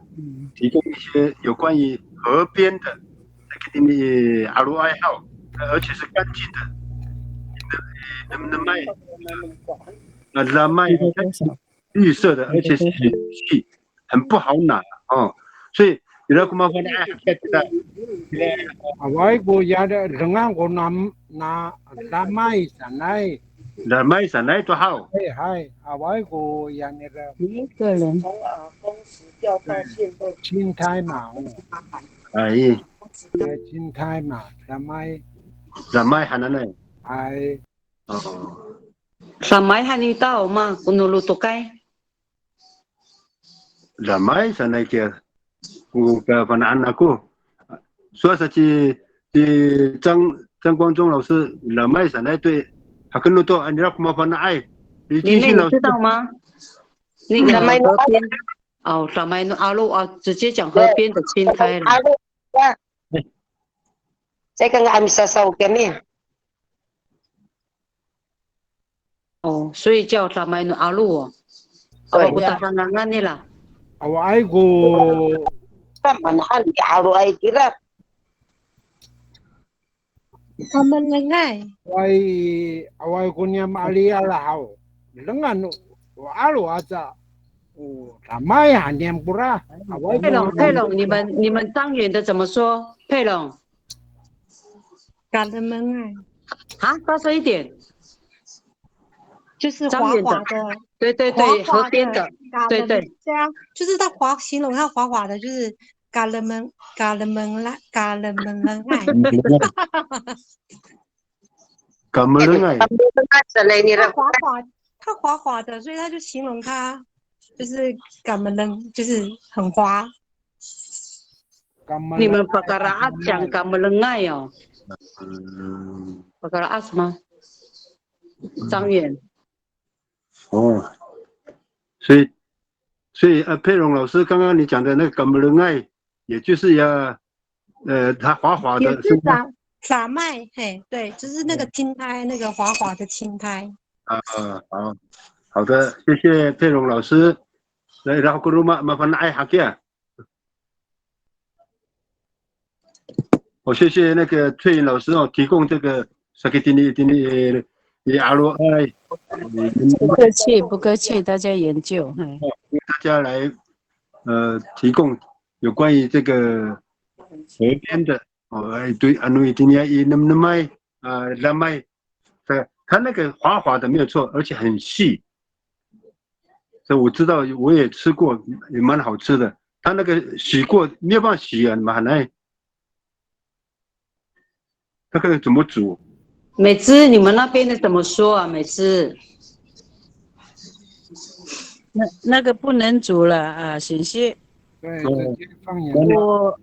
提供一些有关于河边的那个 itiniya i 'aloay haw, 而且是干净的。那，那卖，那卖，绿色的，而且是很细，很不好拿哦。所以，你那个麻烦，哎， Awaay ko ya dengan ko nam, na, damay sanay. Damay sanay to haw. Hay, hay, awaay ko ya nira. 一个人。 Cintay ma, o. Ay, Ay, cintay ma, damay. damay hananay. Ay, Oo. Damay han ita o ma, ko no lotokay. Damay sanay kiya. Ko kafana'an ako. Sowal sa ci, ci 张，张光忠老师, damay sanay to i. Hakeno to, a, nira ko mafana'ay. 你你妹，你知道吗？那个河边，哦，damay no 'alo 啊，直接讲河边的青苔了。 Sa kang a misasaw kami. 哦，所以叫 damay no 'alo 哦。 对。 Ko tahanangan nila. Awaay ko. Mana han i 'aloay kira. Kamelengay. Awaay, awaay ko niya ma'aliyal haw. Dengan o, o 'alo aca. O damay han niyam kora. Awaay ko. 佩龙，佩龙，你们你们张远的怎么说？佩龙。 Kamelengay. 啊，大声一点。就是张远的滑滑的，对对对，滑滑河边的，对对。 对啊，就是它滑，形容它滑滑的，就是 kalemeng kalemeng la kalemengay。 Kamelengay. Sanay nira. 它滑滑，它滑滑的，所以他就形容它就是 kameleng，就是很滑。 你们 Pakara'at 讲 kamelengay 哦。 嗯， Pakara'at 吗？张远。 哦，所以，所以，呃，佩龙老师，刚刚你讲的那个 kamelengay，也就是要，呃，它滑滑的，也是 damay，嘿，对，就是那个青苔，那个滑滑的青苔。 啊，好。好的，谢谢佩蓉老师。来，然后 ko roma mafana'ay hakiya. 我谢谢那个翠云老师哦，提供这个 sakitini itini i 'aloay. 不客气，不客气，大家研究。嗯，大家来呃提供有关于这个河边的哦，哎，对，ano itini i nemnemay 啊 damay，它它那个滑滑的没有错，而且很细。所以我知道，我也吃过，也蛮好吃的。它那个洗过没有办法洗啊，蛮难。那个怎么煮？美芝，你们那边的怎么说啊？美芝，那那个不能煮了啊，沈西。对，哦直接放盐。我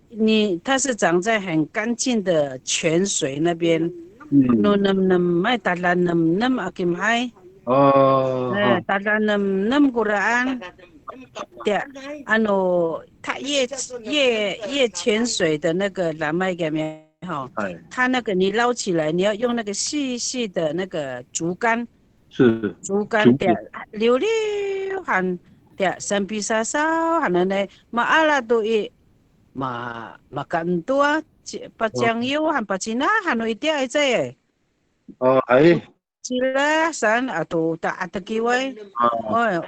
你它是长在很干净的泉水那边。嗯， No nemnem ay, tada nemnem a kimay. 哦，哎，tada nemnem koraan. 对，ano 它越越越浅水的那个 damay 里面哈，哎，它那个你捞起来，你要用那个细细的那个竹竿，是，竹竿，竹子对，liwliw han, 对，sampisasaw hananay, maala to i, ma makaen to a, ci- paciyangyo han, pacina han no itiya i caay. 哦，哎， Cila saan ato ta'atekiway. 啊， 哦，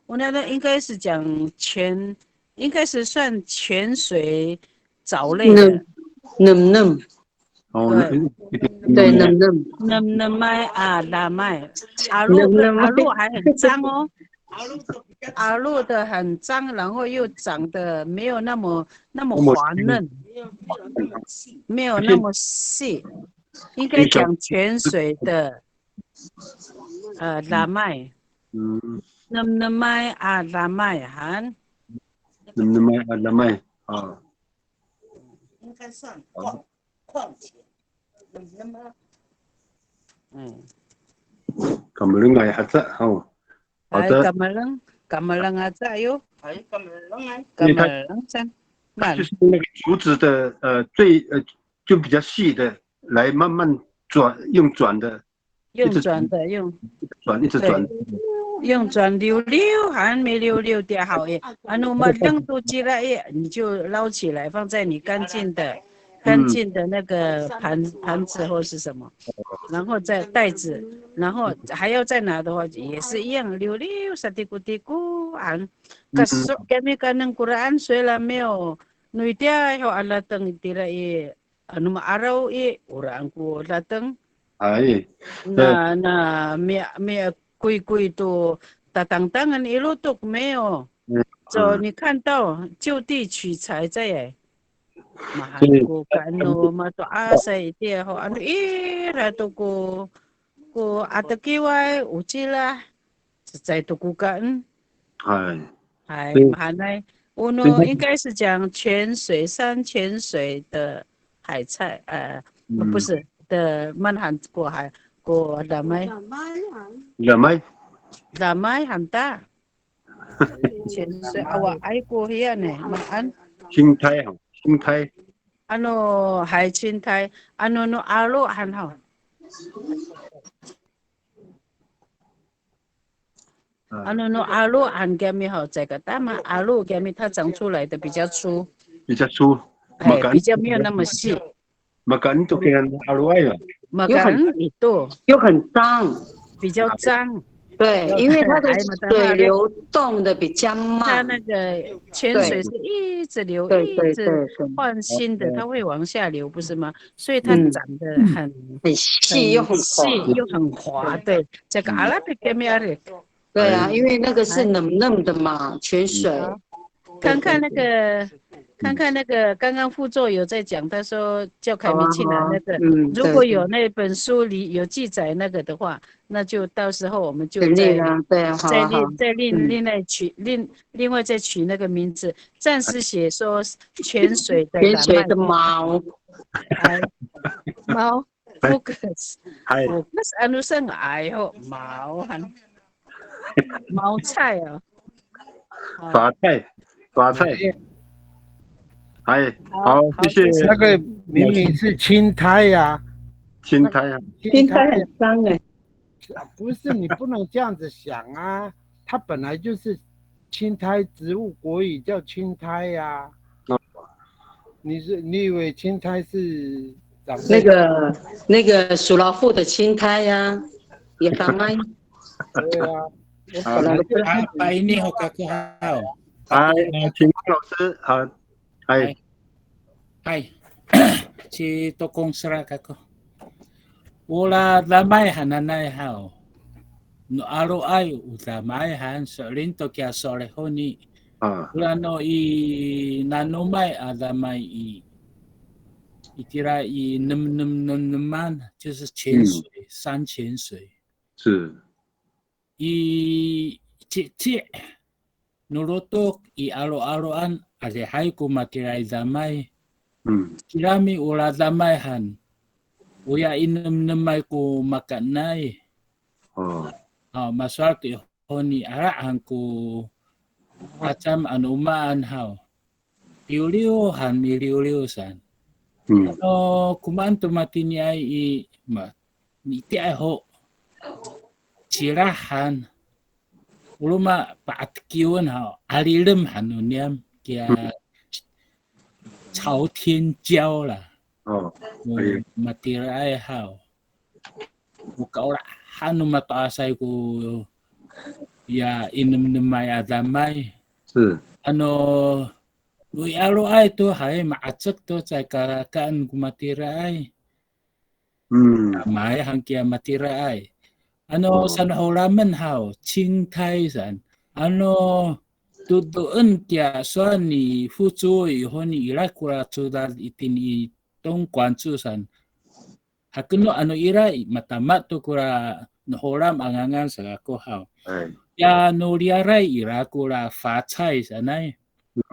我那那应该是讲泉，应该是算泉水藻类的。 nem nem nem，对，对，nem nem， nemnemay a damay. 'Alo 的 nemnem alo 还很脏哦。'Alo 的很脏，然后又长得没有那么那么滑嫩，没有那么细，应该讲泉水的呃 damay。 嗯， Nemnemay a damay han. nemnemay a damay 啊，应该算矿矿泉。那么 Hmm. kamelengay haca 哦。好 Ay, 的， kamaleng, kamaleng aca yo. Ay, kamalengay. 因为它 Kamaleng san. 它 Man, 就是那个竹子的呃最呃就比较细的，来慢慢转，用转的，用转的，用转一直转。 用转溜溜，还没溜溜掉好耶。Ano madeng to cila i, 你就捞起来，放在你干净的、干净的那个盘盘子或是什么，然后再袋子，然后还要再拿的话，也是一样，溜溜 satikotiko han. Kaso kami kaneng koraan, 虽然没有 no itiya ho a dateng itira i, ano ma'araw i, oraan ko dateng. 哎， Na na mi miakoykoy to tatangtangan i lotok, 没有. So 你看到就地取材 caay. Mahaen ko kaen no mato'asay itiya ho, ano ira to ko ko 'atekiway, o cila, cecay to ko kaen. 哎， Hay, 对。 mahaenay. O no, 应该是讲泉水，山泉水的海菜，呃，不是，的 maan han ko hay, ko damay. Damay. Damay han ta. 泉水 awaay ko hiya ne, maan. 青苔哈，青苔。 Ano hay, 青苔, ano no 'alo han haw. Ano no 'alo han kiyami haw, 这个 tama, 'alo kiyami 它长出来的比较粗，比较粗。哎，比较没有那么细。 Makaen to kiyami 'aloay. Makaen to. 又很脏，比较脏。 对，因为它的水流动的比较慢。它那个泉水是一直流，对对一直换新的，它会往下流，不是吗？所以它长得很很细又很滑。细又很滑，对，这个 alat kiyami 'arit。 对啊，因为那个是冷冷的嘛，泉水。看看那个，看看那个，刚刚副座有在讲，他说叫凯米庆啊，那个，如果有那本书里有记载那个的话，那就到时候我们就再对啊，再另再另另外取另另外再取那个名字，暂时写说泉水的泉水的毛，哎，毛。 Focus，嗨， focus ano saan, 哎呦，毛啊，毛菜啊，发菜，发菜。哎，好，谢谢。那个明明是青苔呀，青苔啊，青苔很脏哎。不是，你不能这样子想啊，它本来就是青苔植物，国语叫青苔呀、哦你是你以为青苔是长辈？那个那个属老虎的青苔呀，也当然。对啊，我好本来就啊，把ini ho kako haw. 好，那请问老师，好，哎， Hay. Ci Tokong Sera kako. O ladamay hananay haw. No 'aloay o damay han, so'elin to kiya sowal honi. 啊， Ora no i nanomay a damay i, itira i nemnemnemneman, 就是泉水，山泉水。是， I cici no lotok i 'alo'aloan, adihay ko matiraay damay. 嗯， Kirami o ladamay han, oya i nemnemay ko makaenay. 哦， Haw, masowal to i honi, ala han ko acam ano o maan haw. Liwliw han, miliwliw san. 嗯， Ano komaen to matiniay i, ma, itiyaay ho, cilah han. O roma pa'atekiwen haw, 'alilem han no niyam, kiya 朝天椒 la. 哦， O matiraay haw. O kaolahan no mato'asay ko ya i nemnemay a damay. 是， Ano, o i 'aloay to hay, ma'acek to caay kakaen ko matiraay. 嗯， Damay han kiya matiraay. Ano, o sanoholamen haw, 青苔 san. Ano, todoen kiya sowal ni Focoy i honi, ira kora codad itini i 东管处 san. Hakeno ano ira i, matama to kora noholam a ngangan sa kako haw. 哎， Ya no riyaray ira kora 发菜 sanay.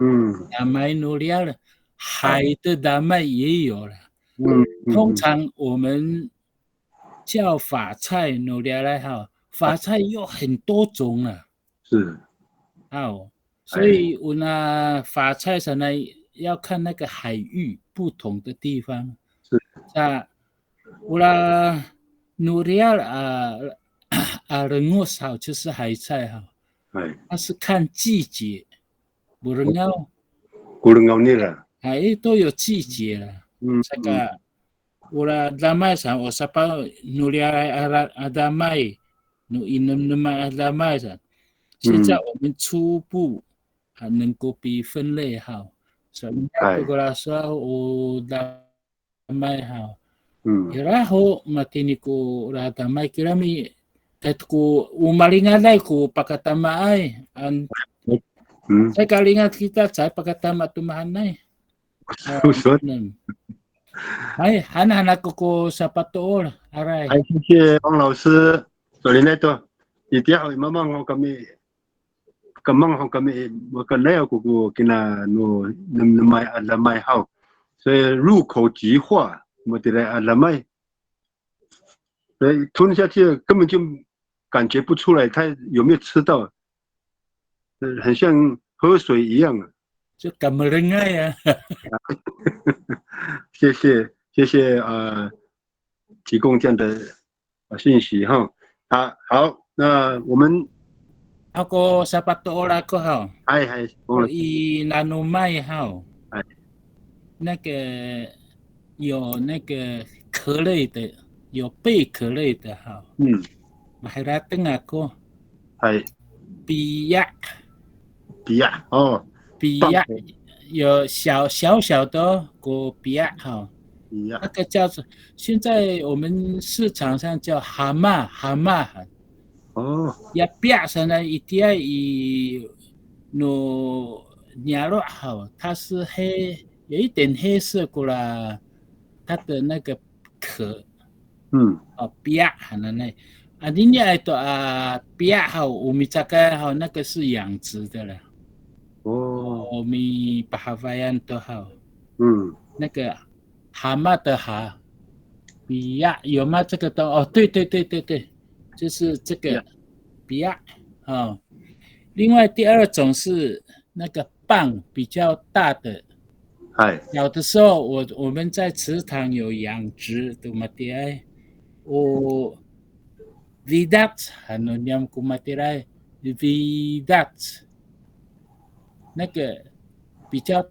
嗯， Damay no riyar, 海的 damay 也有了。嗯，嗯， 通常我们叫 发菜 no riyaray haw, 发菜有很多种啊。 是， 好，所以 ona 发菜 sanay 要看那个海域不同的地方。是。 Sa, ora no riyar a, a rengos haw, 就是海菜 haw. 哎， 它是看季节，不能够， ko lengaw nira， 哎，都有季节了。 嗯， 这个 ora damay sa, o sapaw no riyaray a, a damay, no i nemnemay a damay sa. 现在我们初步还能够被分类 haw. So, 哎。 ko ora sowal o damay haw. 嗯， Ira ho matini ko ora damay kirami, kat ko o malingaday ko pakatamaay. An, 嗯， caay kalingat kita, caay pakatama to mahaenay. 我说， Nem. Hay, hanahan ako ko sapatoor, aray. 哎，谢谢王老师。So'elinay to, itiya ho i mamang ho kami, kamang ho kami, makaenay ako ko kina no nemnemay a damay haw. 所以入口即化，matiraay a damay. 所以吞下去根本就感觉不出来它有没有吃到，呃，很像喝水一样啊。 So kamerengay a. 谢谢，谢谢，呃，提供这样的，呃，信息哈。啊，好，那我们 Ako sapatoor ako haw. 嗨嗨，忘了， I nanomay haw. 哎。 那个有那个壳类的，有贝壳类的哈。 嗯， Maharateng ako. 嗨， Piya'. 比亚哦， Piya'. 有小小小的哦，ko piya' ha. 比亚那，个叫做，现在我们市场上叫蛤蟆，蛤蟆哈。 哦， Ya piya' sanay itiya i no niyaro' haw, 它是黑，有一点黑色过啦，它的那个壳。 嗯， 哦，piya' hananay. Anini ay to a piya' haw, o micakay haw, 那个是养殖的啦。 哦， O mipahafayan to haw. 嗯， 那个蛤蟆的蛤，piya' 有吗？这个东，哦，对对对对对，就是这个 piya' 啊。另外第二种是那个蚌比较大的，嗨，小的时候我我们在池塘有养殖，对吗？对，哎，我 Widac han no niyam ko matiraay, widac. 那个比较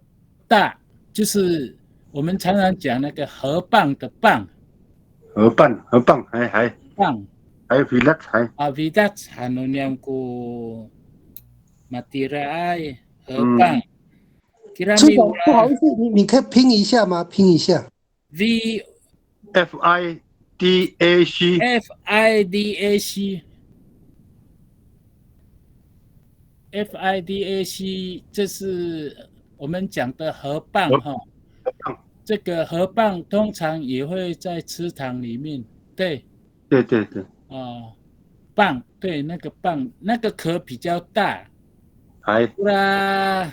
大，就是我们常常讲那个河蚌的蚌。河蚌，河蚌，hay, hay. 蚌。Hay, widac, hay. A, widac han no niyam ko matiraay, 河蚌。嗯。Kirami 不好意思，你，你可以拼一下吗？拼一下。 V F I D A C。F I D A C。F I D A C，这是我们讲的河蚌哈。河蚌。这个河蚌通常也会在池塘里面，对。对，对，对。哦，蚌，对，那个蚌，那个壳比较大。Hay。不然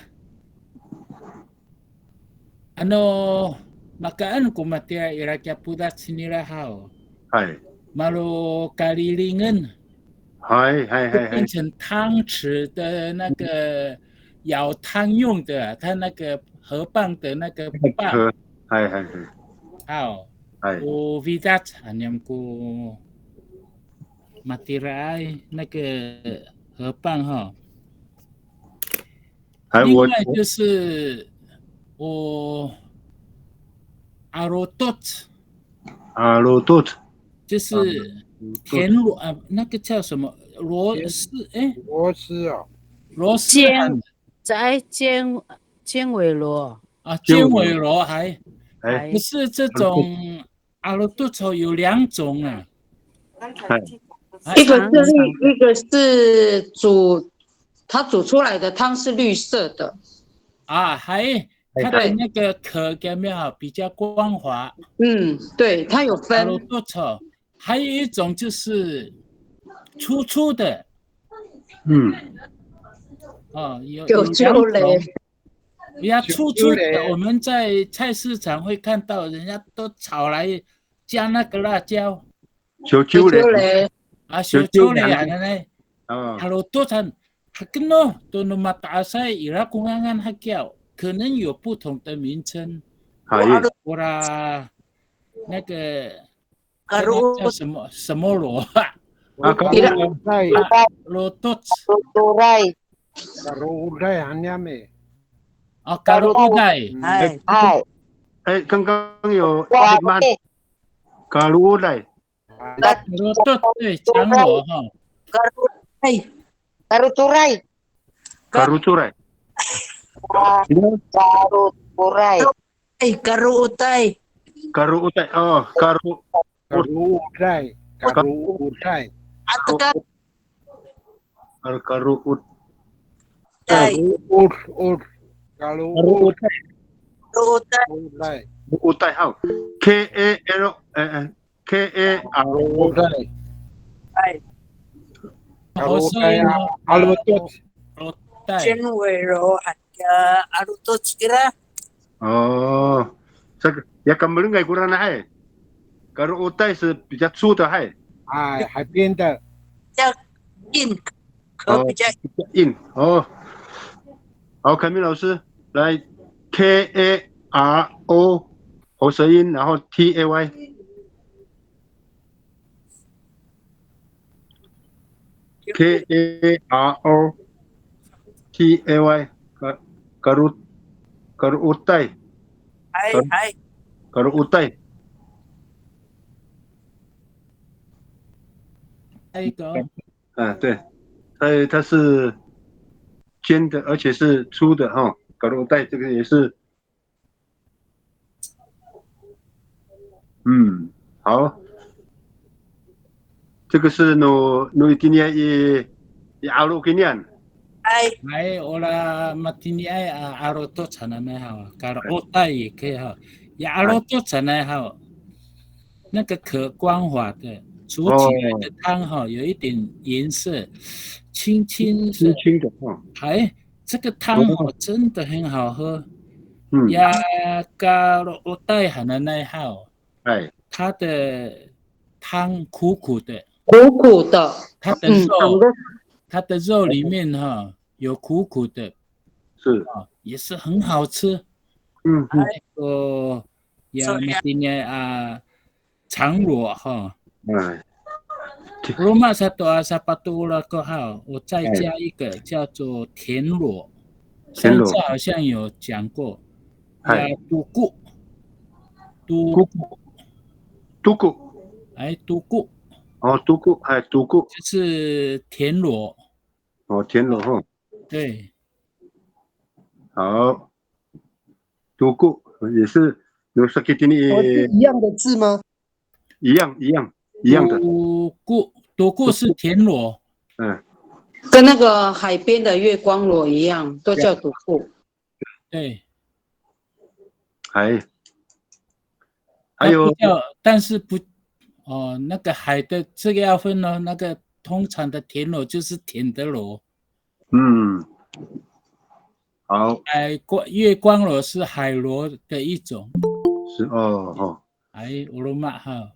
Ano, makaen ko matira ira kiya podac nira haw. Hay. Malokalilingen. Hay, hay, hay, hay. 就变成汤匙的那个舀汤用的，它那个河蚌的那个蚌。那个河，hay, hay, hay. 好。Hay. O widac han niyam ko matiraay 那个河蚌哈。 还有我，另外就是，哦，arotot。Arotot。就是田螺啊，那个叫什么？螺丝，哎。螺丝啊。螺丝啊。尖，哎，尖，尖尾螺。啊，尖尾螺。尖尾螺还，哎。可是这种 Arotot 有两种啊。哎。一个是绿，长长的。一个是煮，它煮出来的汤是绿色的。啊，还，它的那个壳有没有比较光滑？嗯，对，它有分。Arotot，还有一种就是粗粗的。嗯。哦，有，有两种。 比较粗粗的，我们在菜市场会看到人家都炒来加那个辣椒。Siwciwle. Siwciwle. 啊，siwciwle 啊，那，哦。Arotot han, hakeno, to no mato'asay ira ko ngangan hakiya, 可能有不同的名称。Hay. Ora, 那个 Karo-, 叫什么，什么螺啊？啊，karo-, ira. Karo'otay. Karo'otoc. Karo'otoray. Karo'oday han niyam i. 啊，karo'oday。Hay. Hay. 哎，刚刚有，Karo'oday. Karo'oday. Karo'otoc，对，长螺哈。Karo'oday. Karo'otoray. Karo'otoray. Karo'otoray. Ay, karo'otay. Karo'otay. Oh, karo-, Karo'otay. Karo'otay. Atekan. Kar-, karo'ot-, tay. Karo'ot-, ot. Karo'ot-, karo'otay. Karo'otay. Karo'otay, haw. K A L, eh, eh, K A R O. Karo'otay. Ay. Karo'otay, ah, karo'ot. Karo'otay. 尖尾螺 han kiya karo'otoc kira. 哦，这个，ya kamelengay kora na hay. Karo'otay 是比较粗的 hay. 哎，海边的。比较硬，壳比较硬。哦，比较硬，哦。好，凯明老师，来，K A R O，喉塞音，然后T A Y。 K A R O T A Y, ka-, karo-, karo'otay. Hay, karo-, hay. Karo'otay. 下一个。啊，对，它，它是尖的，而且是粗的哈。Karo'otay 这个也是 嗯，好。这个是 no, no itiniay i, i 'alo kinian. Hay. Hay, ora matiniay a 'alotoc 的 haw, karo'otay 也可以 haw. Ya 'alotoc 的 haw, 那个壳光滑的，煮起来的汤哈，有一点颜色，青青色。青青的哈。Hay, 这个汤哦，哦。真的很好喝。嗯。Ya karo'otay hananay haw. 哎。它的汤苦苦的。苦苦的。它的肉，嗯，它的肉里面哈，有苦苦的。是。啊，也是很好吃。嗯，嗯。还有，ya matiniay a 长螺哈。哎。Roma sato a sapato'or ako haw, 我再加一个，叫做田螺。上次好像有讲过。哎。Ya, toko. Toko. Toko. 哎，toko. 哦，toko，哎，toko。就是田螺。哦，田螺哈。对。好。Toko 也是有 sakitini。哦，是一样的字吗？一样，一样，一样的。Toko，toko 是田螺。嗯。跟那个海边的月光螺一样，都叫 toko。对。哎。还有，那不叫，但是不，哦，那个海的这个要分哦，那个通常的田螺就是甜的螺。嗯。好。哎，光，月光螺是海螺的一种。是，哦，哦。哎，o roma haw.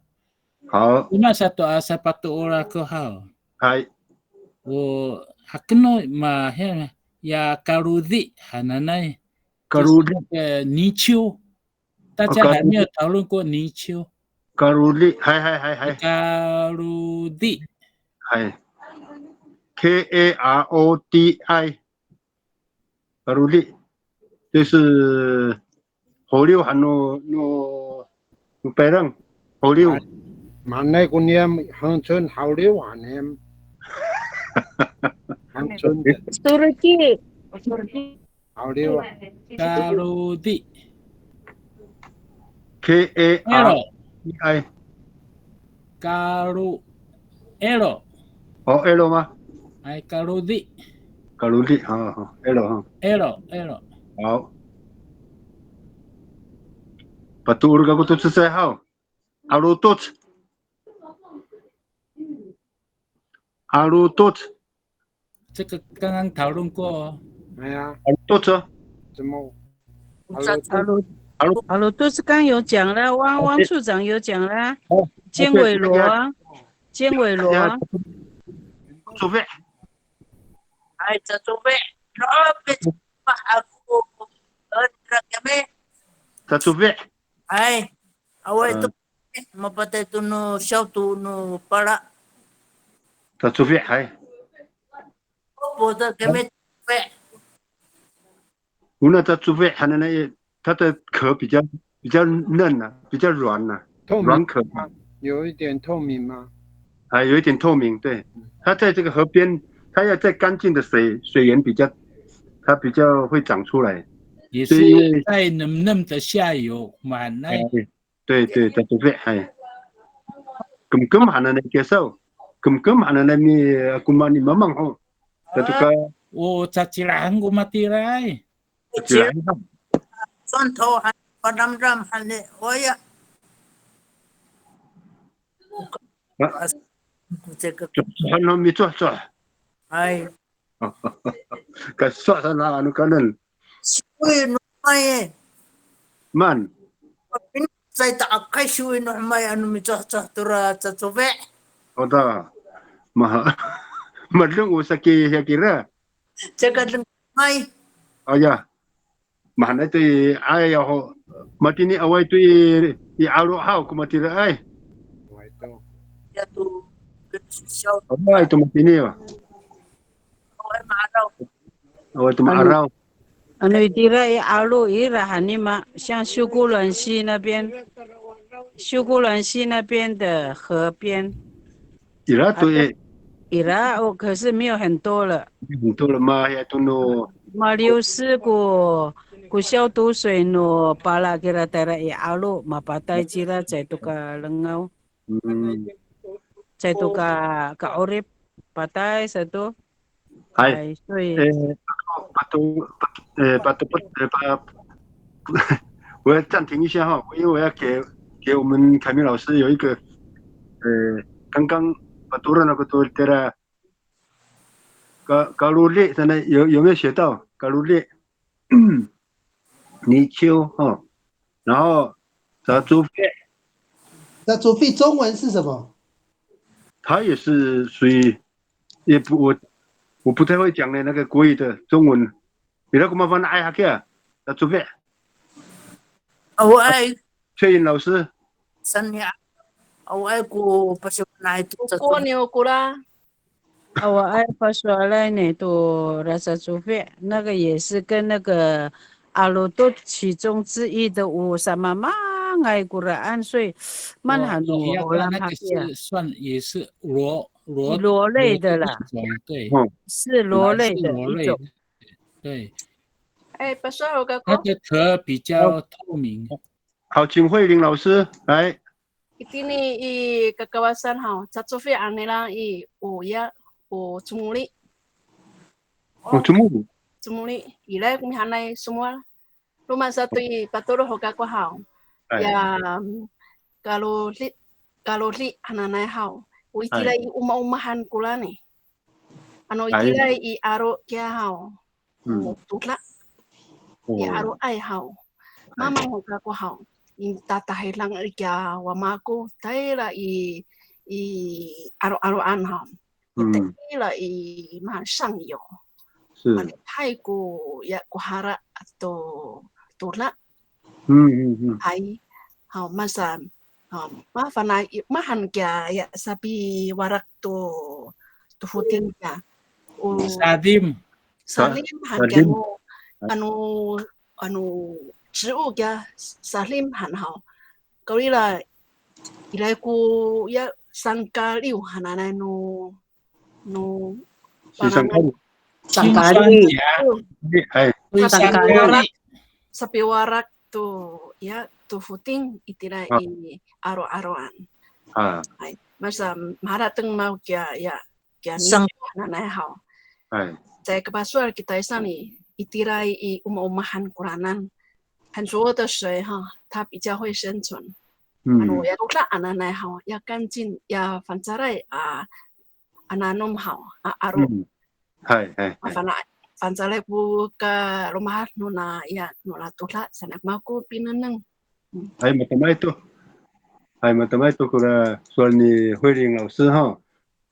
好。Roma sato a sapato'or ako haw. 哎。O, hakeno ma, he, ya kalodi hananay. Kalodi. 就是那个泥鳅。大家还没有讨论过泥鳅。Kalodi，嗨，嗨，嗨，嗨。Kalodi。嗨。K A R O D I。Kalodi，就是 holiw han no, no, no Payrang, holiw. Maanay ko niyam, hangcon holiw han niyam. Hangcon. Soriki. Holiw. Kalodi. K A R O D I. Kalo, L。哦，L吗？哎，kalodi。Kalodi，好，好，L哈。L，L。好。Pato'or kako to cecay haw. 'Alotoc. 'Alotoc。这个刚刚讨论过哦。哎呀。'Alotoc。怎么？'Alo，'alo，'alo，'alo，这刚有讲了，汪，汪处长有讲了，尖尾螺，尖尾螺。Cacofi. 哎，cacofi. Cacofi. Ay, awaay to, mapatay to no siyaw to no pala. Cacofi, hay. Ona cacofi hananay, 它的壳比较，比较嫩啊，比较软啊，透明吗？软壳。有一点透明吗？还有一点透明，对。它在这个河边，它要在干净的水，水源比较，它比较会长出来。也是在嫩嫩的下游嘛，那。哎，对，对，cacofi，哎。Kemkem hananay kiso. Kemkem hananay mi, ako mani mamang ho. Cato ka. O, cacilahan ko matiraay. Cacilahan. Sonto han, padamdam han ni, oya. Ha? Cohcohan no micohcoh. Hay. Kaeso' sa ano kaenen. Siwi no hemay e. Maan? Pini sa i ta'akay siwi no hemay ano micohcoh tora cacofi. O ta. Maha. Madeng o saki hiya kira. Caka deng hemay. Aya. Mahaenay to i, ay, ho. Matini awaay to i, i 'alo haw ko matiraay. Awaay to. Awaay to matini, o. Awaay to ma'araw. Ano itira i 'alo ira hanima, 像秀姑峦溪那边，秀姑峦溪那边的河边。 Ira to i. Ira, o, 可是没有很多了。很多了吗？Ya to no. Maliw sa ko, ko 消毒水 no pala kira tayra i 'alo, mapatay cira caay to ka lengaw. Caay to ka, ka 'orip, patay sato. Hay. Hay, 所以。E, pato, pato, e, pato, pato, e, pa, 我要暂停一下哈，因为我要给，给我们凯明老师有一个，呃，刚刚 patoroden ako to tira ka, kaloli 真的有，有没有学到？Kaloli，泥鳅哈，然后 cacofi。Cacofi 中文是什么？它也是属于，也不，我，我不太会讲的那个国语的中文。Ira ko mafana'ay hakiya, cacofi. Awaay. 翠云老师。Saan i, Awaay ko pasowalay to. Ko ni okora. Awaay pasowalay ni to Rasacofi, 那个也是跟那个 'aro to 其中之一的 o samamangay koraan, 所以 man han no 哦，哦，要 holam 看那个 hakiya. 是算也是螺，螺，螺类的啦。螺的一种，对。是螺类的一种。螺类的，对。哎，pasowal kako. 它的壳比较透明。好，请慧玲老师来。 Itini i kakawasan haw, cacofi a nira i, o ya, o comoli. O comoli. Comoli, ira ko mihaenay somowal. Roma sato i patoro ho kako haw. Ay. Ya, kaloli, kaloli hananay haw. O itira i omaomahan koraan i. Ano itira i 'aro kiya haw. Hmm. O tola. O. I 'aroay haw. Mamang ho kako haw. I tatahidang i kiya wama ako, tayra i, i 'aro'aroan haw. Hmm. Tayra i masang yo. 是。Ano hay ko, ya ko hara ato tola. Hmm, hmm, hmm. Hay. Haw, masa, haw, mafana', mahaen kiya, ya, sapiwarak to, to foting kiya. O, sadim. Sadim han kiya, sadim. Ano, ano, ano, 植物 kiya, sadim han haw. Kawrira, ira ko, ya, sangkaliw hananay no, no, sangkaliw. Sangkaliw. Ay. Sangkaliw. Sapiwarak, sapiwarak to, ya, to foting itira i 'aro'aroan. A. Ay. Masa, maharateng maw kiya, ya, kiya ni hananay haw. Ay. Caay kapasowal kita i saan i, itira i omaomahan koranan. 很浊的水哈，它比较会生存。嗯。Ano, ya tola hananay haw, ya 干净, ya fangcalay a, a nanom haw, a 'aro. Hmm. Hay, hay, hay. Mafana', fangcalay ko kalomahad nona, ya, nona tola, saan ko mako pinengneng. Hmm. Hay, matama to. Hay, matama to kora sowal ni 慧玲老师哈。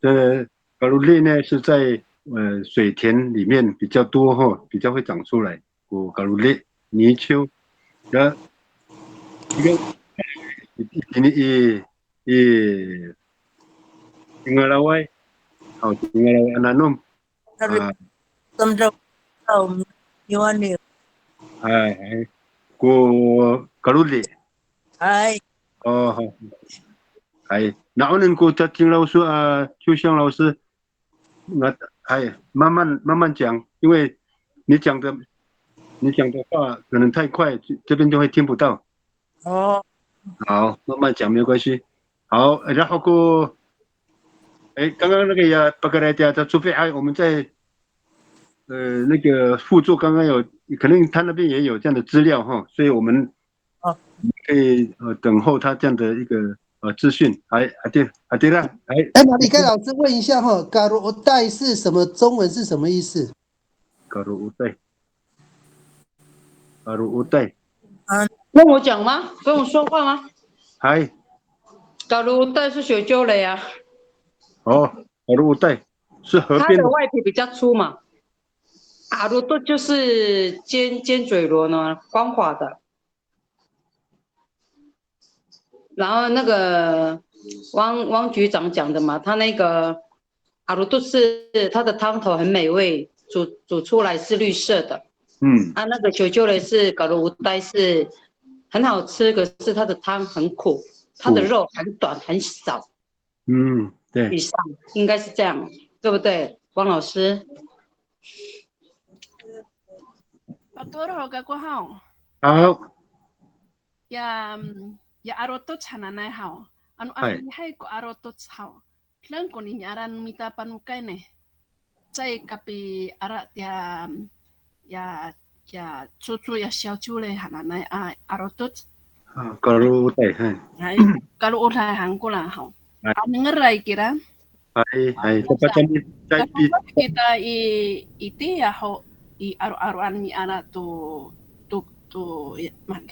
这 kaloli 呢是在，呃，水田里面比较多哈，比较会长出来。Ko kaloli, 泥鳅。那，一个，ini i i cingalaway. Haw, cingalaway a nanom. Hay, hay. Ko kaloli. Hay. O, hay. Hay. Na'onen ko cacing 老师 a, 秋香老师. 那，哎，慢慢，慢慢讲，因为你讲的，你讲的话可能太快，这，这边就会听不到。哦。好，慢慢讲，没有关系。好，然后过，哎，刚刚那个呀，pakayni a cacofi 哎，我们在，呃，那个副座刚刚有，可能他那边也有这样的资料哈，所以我们 哦。可以，呃，等候他这样的一个，呃，资讯。哎，hatira，哎。哎，马里盖老师问一下哈，karo'otay 是什么？中文是什么意思？Karo'otay。Karo'otay。嗯，跟我讲吗？跟我说话吗？嗨。Karo'otay 是 siwcowlay 啊。哦，karo'otay 是河边的。它的外皮比较粗嘛。Arotot 就是尖，尖嘴螺呢，光滑的。 然后那个汪，汪局长讲的嘛，他那个 arotot 是它的汤头很美味，煮，煮出来是绿色的。嗯。啊，那个 siwcowlay 是 karo'otay 是很好吃，可是它的汤很苦，它的肉很短，很少。 嗯，对。以上应该是这样，对不对，汪老师？Patoro kako haw. 好。Ya, ya arotot hananay haw. Ano, hay. Adihay ko arotot haw. Deng ko nini'aran mita panokay ne. Caay kapiala tiya, ya, ya coco ya siwcowlay hananay a arotot. A, karo'otay, hay. Hay, karo'otay han kora haw. Hay. A, nengnengen kira. Hay, hay. Masa, tapacami, caay pi- kita i, itiya ho, i aro-aroan miala to, to, to, ya, maan.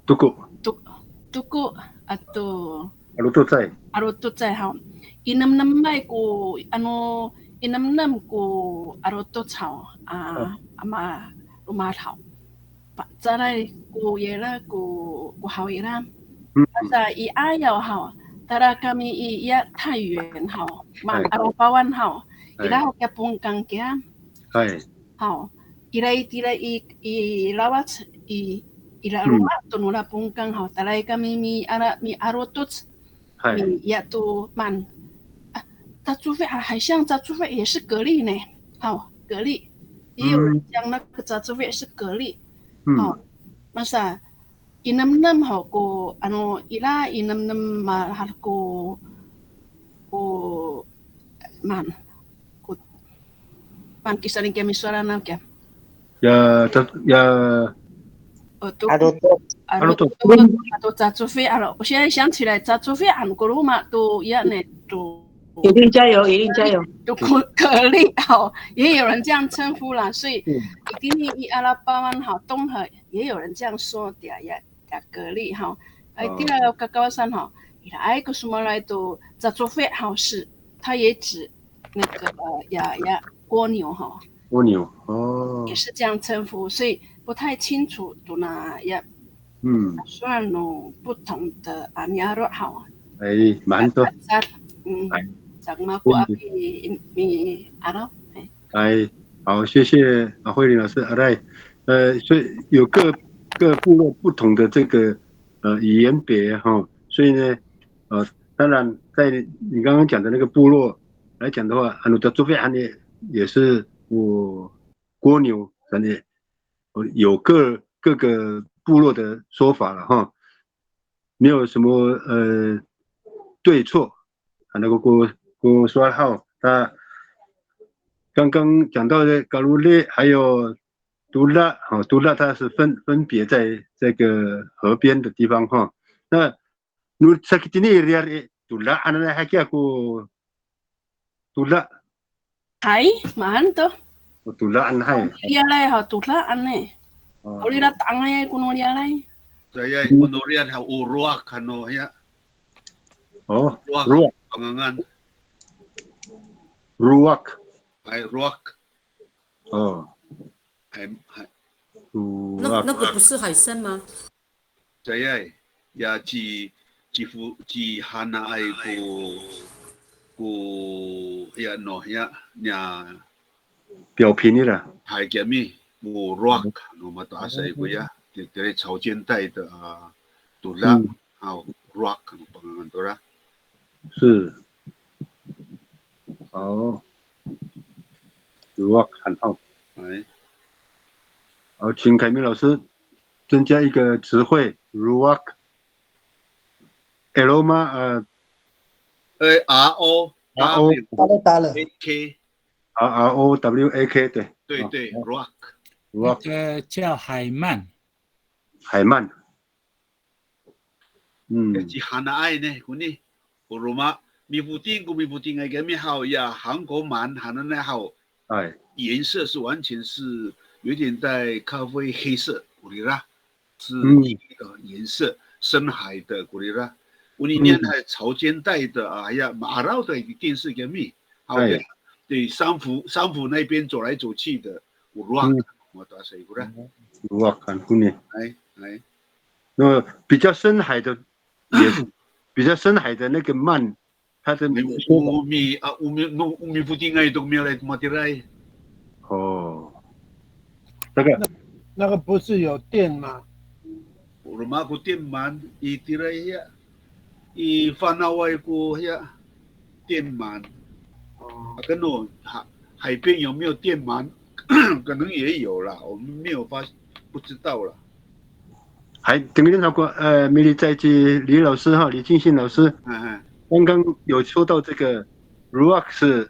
Toko. To-, toko ato arototay. Arototay haw. Inemnemay ko, ano, inemnem ko arotot haw, a, a malomahad haw. Fangcalay ko ira ko, ko haw ira. Masa i 'ayaw haw, Tala kami i, iya, 太原 haw, ma, Hay. Alopawan haw. Hay. Ira haw kiya pongkang kiya. Hay. Haw. Ira itira i, i lawac i, ira Hmm. loma' to nora pongkang haw. Talay kami mi, ala, miarotoc. Hay. Mi, iya to man. A, cacofi, a, 好像 cacofi 也是蛤蜊呢。好，蛤蜊。也有人讲那个 cacofi 是蛤蜊。嗯。好，masa, inemnem ho ko, ano, ira inemnem ma, ko, ko, man, ko, man kisaling kami suara na kya. Ya, ta-, ya. Oh, to, Arotoc. Arotoc. Arotoc, ato cacofi, ano, 我现在想起来，cacofi 'an ko roma to, ya ne, to. 一定加油，一定加油。To ko-, 蛤蜊 haw, 也有人这样称呼啦，所以嗯。一定 i Alapawan haw, 东河也有人这样说的呀，ya, 蛤蜊 haw. 哎，哦。Tira Kakawasan haw, iraay ko somowalay to cacofi haw, 是，它也指那个，呃，ya, ya, 蜗牛 haw. 蜗牛，哦。也是这样称呼，所以不太清楚 to na, ya, 嗯。Sowal no 不同的 a niyaro' haw. 哎，蛮多。Sa-, sa-, mm, 哎。Sa mako a mi, mi, ano, 哎。哎，好，谢谢啊，慧玲老师。Aray，呃，所以有各，各部落不同的这个，呃，语言别哈，所以呢，呃，当然在你刚刚讲的那个部落来讲的话，ano cacofi 呢，也是我蜗牛，反正有各，各个部落的说法了哈，没有什么，呃，对错。啊，那个郭，郭说好，他刚刚讲到的 kaloli 还有 tola，哈，tola 它是分，分别在这个河边的地方哈。那 no sakitini i riyar i, tola hananay hakiya ko tola. Hay, maan to. O tola hananay. Riyalay ha, tola hananay. O. Riyar ta'angay ko no riyalay. Saya ko no riyar ha, o rowak ano ya. O, rowak. Rowak pangangan. Rowak. Hay, rowak. O. Hay, hay. 那，那个不是海参吗？Rowak. Saya, ya ci, ci fu, ci hanaay ko, ko, ya no, ya, nya. 表皮 nira. Hay kiyami, o rowak, no mato'asay ko ya, 这，这潮间带的啊，tola, 嗯。啊，rowak, no pangangan to ra. 是。好。Rowak 很好。哎。好，请凯明老师增加一个词汇，rowak。L 吗？呃，呃，R O，R O。W A K。啊，R O W A K，对。对，对，啊，rowak。Rowak。那个叫海鳗。海鳗。 嗯。Ci hanaay ne, koni, o roma, mifoting ko mifotingay kami haw, ya, 韩国鳗 hananay haw. 哎。颜色是完全是有点带咖啡黑色，kori ra. 是，嗯。一个颜色，深海的，kori ra. Koni 嗯。Niyan hay 潮间带的啊，ya, ma'araw to 电视 kami. 好，哎。对，对，三福，三福那边走来走去的，o rowak, 嗯。Mato'asay kora. Rowak han koni. 哎，哎。 那比较深海的，也是比较深海的那个鳗，它的 Umi, a, umi, no, umi fotingay to mialay to matiraay. 哦，那个，那，那个不是有电吗？O roma ko 电鳗, itiraay ya. I fanaway ko ya, 电鳗. 哦。Kano, ha, 海边有没有电鳗？可能也有啦，我们没有发，不知道啦。还，等一下，呃，米莉再去，李老师哈，李敬信老师，嗯，嗯。刚刚有说到这个 rowak 是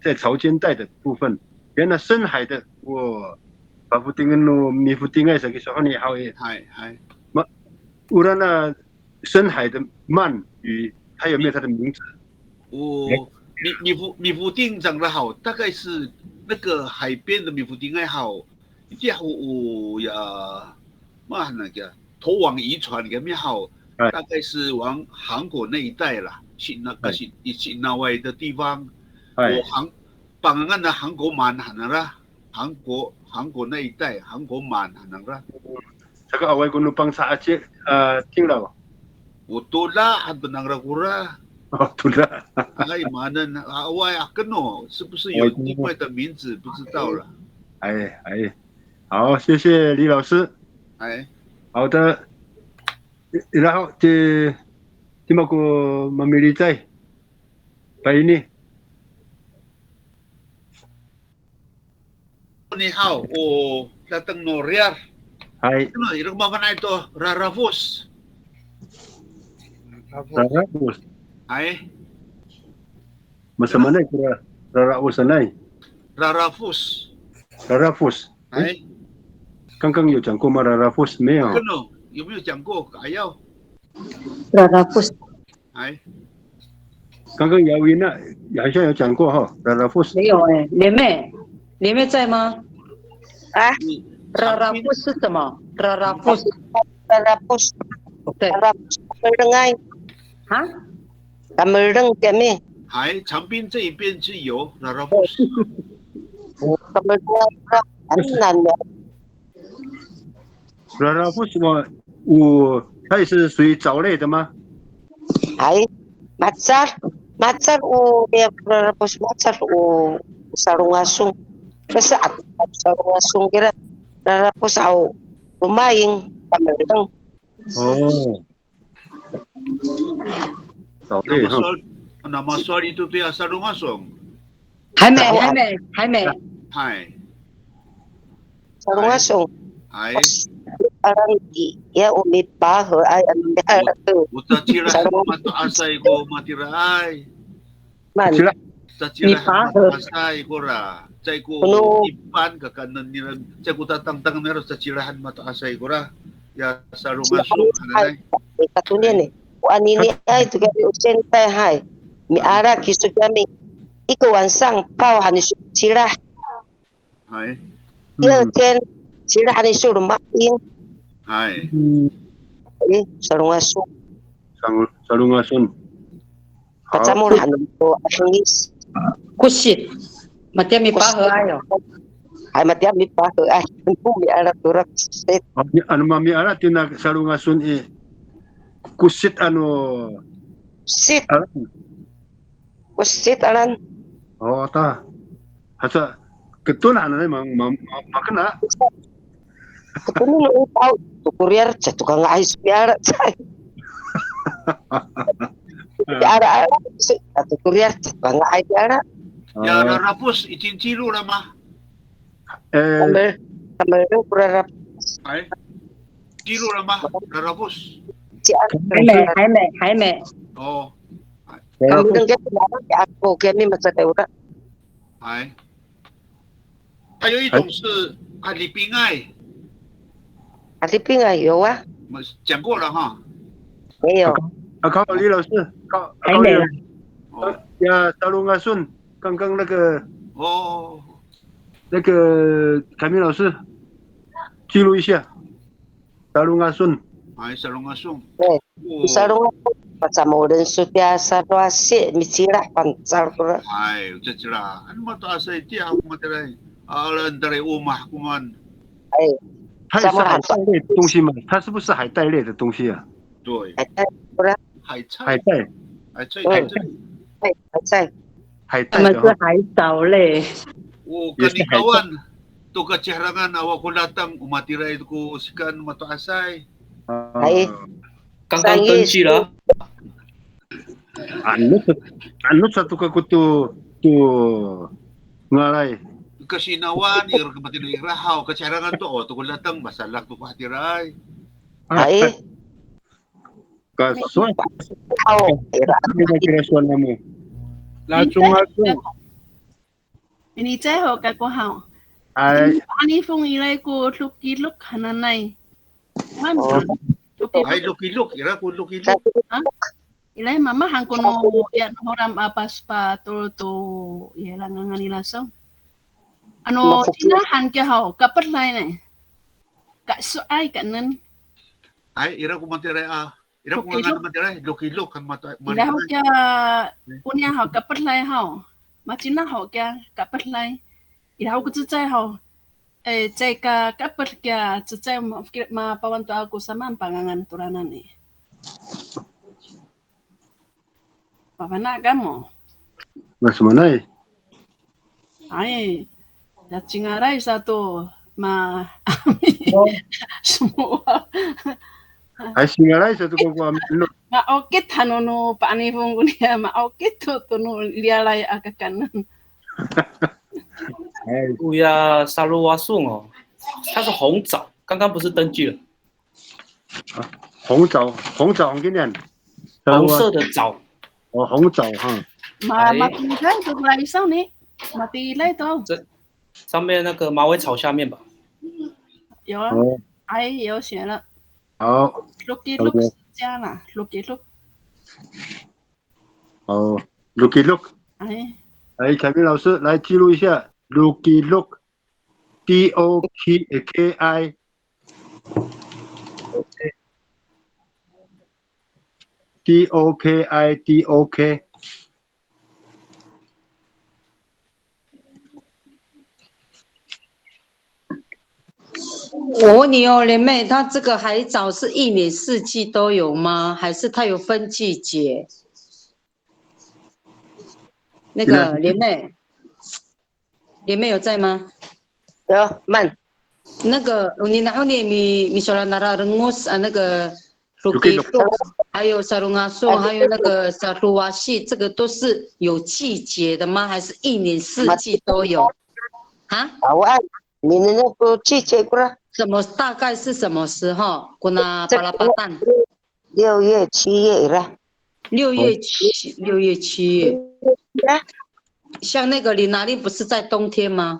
在潮间带的部分，原来深海的，我，pafotingan no mifotingay sa kiso hani haw i. 嗨，嗨。Ma, ora 那深海的鳗鱼，它有没有它的名字？ O, mi, mifu, mifoting cangra haw, 大概是那个海边的 mifotingay haw, itiya ho o ya, ma, 那个拖网渔船 kami haw, 哎。大概是往韩国那一带啦，去那个，哎。去，去那外的地方。哎。O 韩，pangangan 的韩国鳗 hanangra, 韩国，韩国那一带，韩国鳗 hanangra. Saka awaay ko no Pangcah Aci, a, 听了。O tola han to nangra kora. 哦，对了。哎，马嫩，啊，我呀，跟哦，是不是有另外的名字？不知道了。哎，哎，好，谢谢李老师。哎。好的，然后这，这么个 mamilicay. Payni. Ni haw, o dateng no riyar. Hay. Ano, ira ko mafana'ay to, rarafos. Rarafos. Hay. Masamaanay ko ra-, rarafos sanay. Rarafos. Rarafos. Hay. 刚刚有讲过吗？Rarafos 没有？Ano, 有没有讲过？Ayaw. Rarafos. Hay. 刚刚姚云娜好像有讲过哈，rarafos。没有哎，连妹，连妹在吗？啊？Rarafos 是什么？Rarafos。Rarafos。对。Rarafos kamelengay. 啊？Kameleng kami. Hay, 长滨这一边是有 rarafos。Kamelengay, 很难的。 Rarafos 我，我，它也是属于藻类的吗？Hay, macal, macal o, ya, rarafos macal o salongasong. Kasi ako, salongasong kira, rarafos aw, romaing, kameleng. 哦。 Sawli, ha. Namasowal, namasowal ito to ya salongasong. 还没，还没，还没。Hay. Salongasong. Hay. Aran i, ya o mipaheay, ano mipaheay. O cacilah han mato'asay ko matiraay. Maan. Cacilah han mato'asay kora. Caay ko ipan kakaenen nira, caay ko tatangtang nira cacilah han mato'asay kora. Ya salongasong hananay. Katonian i. O aniniay to kami o sentay hay. Miala kiso kami. 一个晚上泡 han iso cilah. Hay. 第二天 cilah han iso romaing. Hay. Salongasong. Salongasong. Pacamol han to a hengis. Kosit. Matiya mipaheay, ayo. Hay, matiya mipaheay, ayo. Ano miala tora kosit. Ano mamiala tina salongasong i, kosit ano. Kosit. Kosit anan. O, ta. Hasa, keton hananay mang, mang, mang, makena. Keton no taw, to ko riyar, caay to kanga'ay so miala, caay. Miala, ala, si, a, to ko riyar, caay to kanga'ay miala. Ya, rarafos, 已经记录了吗？ E, kameleng ko rarafos. Hay. 记录了吗？Rarafos. 还没，还没，还没。O. Kameleng kami, ako kami macaday ora. Hay. 还有一种是 halipingay. Halipingay 有啊。我们讲过了哈。没有。啊，考李老师，考，考李老师。还没。哦。Ya, salongasong, 刚刚那个，哦。那个凯明老师，记录一下。Salongasong. Hay, salongasong. O. Salongasong, pacamolen so tiya salo'asi, micilah fangcal kora. Hay, o cacilah. Ano mato'asay tiya, ako matiraay. Ala, ntaray omah komaen. Hay. 它也是海带类的东西吗？它是不是海带类的东西啊？对。海带，不然。海菜。海带。海菜，嗯。海菜。海，海菜。海带的哈。它们是海藻类。O, 也是海带。Kanikawan, to kaciharangan awa ko datang, o matiraay ko sikan mato'asay. 哎，刚刚登记了。Ano sa, ano sato kako to, to ngalay. Kasinawan, ira ko matiraay ira haw, kaciharangan to, o, to ko datang, masadak to ko hatiraay. Ay. Kasowal. Haw, ira. Ira sowal namo. Lacong, lacong. Milicay ho kako haw. Hay. Anifong iray ko dokidok hananay. Wan, dokidok. Hay, dokidok, ira ko dokidok. Ha? Iray mama han ko no, ya, no Holam a paspa to, to, ya, langangan nira so. Ano, cina han kiya haw, kapeday ne. Kaso'ay kaenen. Hay, ira ko matiraay a. Ira ko ngangan matiraay, dokidok han mata, ira ho kiya, o niya haw, kapeday haw. Macina ho kiya, kapeday. Ira ho ko cecay haw. E, caay ka kaped kiya, cecay ma, mapawan to ako samaan pangangan toranan i. Mafana' kamo. Mafana' ay. Ay, ya cingalay sato ma, 什么啊？ Ay, cingalay sato ko, ko amin no. Ma'okit han no pa'anifong koniya, ma'okit to, to no liyalay a kakaenen. 哎， Oya salowason 哦，它是红藻，刚刚不是登记了？ 啊，红藻，红藻 han kinian. 红色的藻。 哦，红藻哈。 Ma, 哎。 Matiraay to, 来上呢，matiraay to。 这上面那个马尾草下面吧。 有啊，哦。 哎，有写了。 好。 Lokilok 是这样啦，lokilok。 哦，lokilok。 哎。 哎，凯明老师来记录一下，lokilok。 D O K I。 D O K I，D O K。 我问你哦，莲妹，它这个海藻是一年四季都有吗？还是它有分季节？那个莲妹，莲妹有在吗？有，慢。 那个，你然后你你你说了那个 rengos 啊，那个 lokilok，还有 salongaso，还有那个 salowasi，这个都是有季节的吗？还是一年四季都有？啊？ Awa, minenep ko 季节 kora. 什么大概是什么时候？Kona palapatan。 六月、七月 ira. 六月七，六月七月。啊。 像那个 linalin 不是在冬天吗？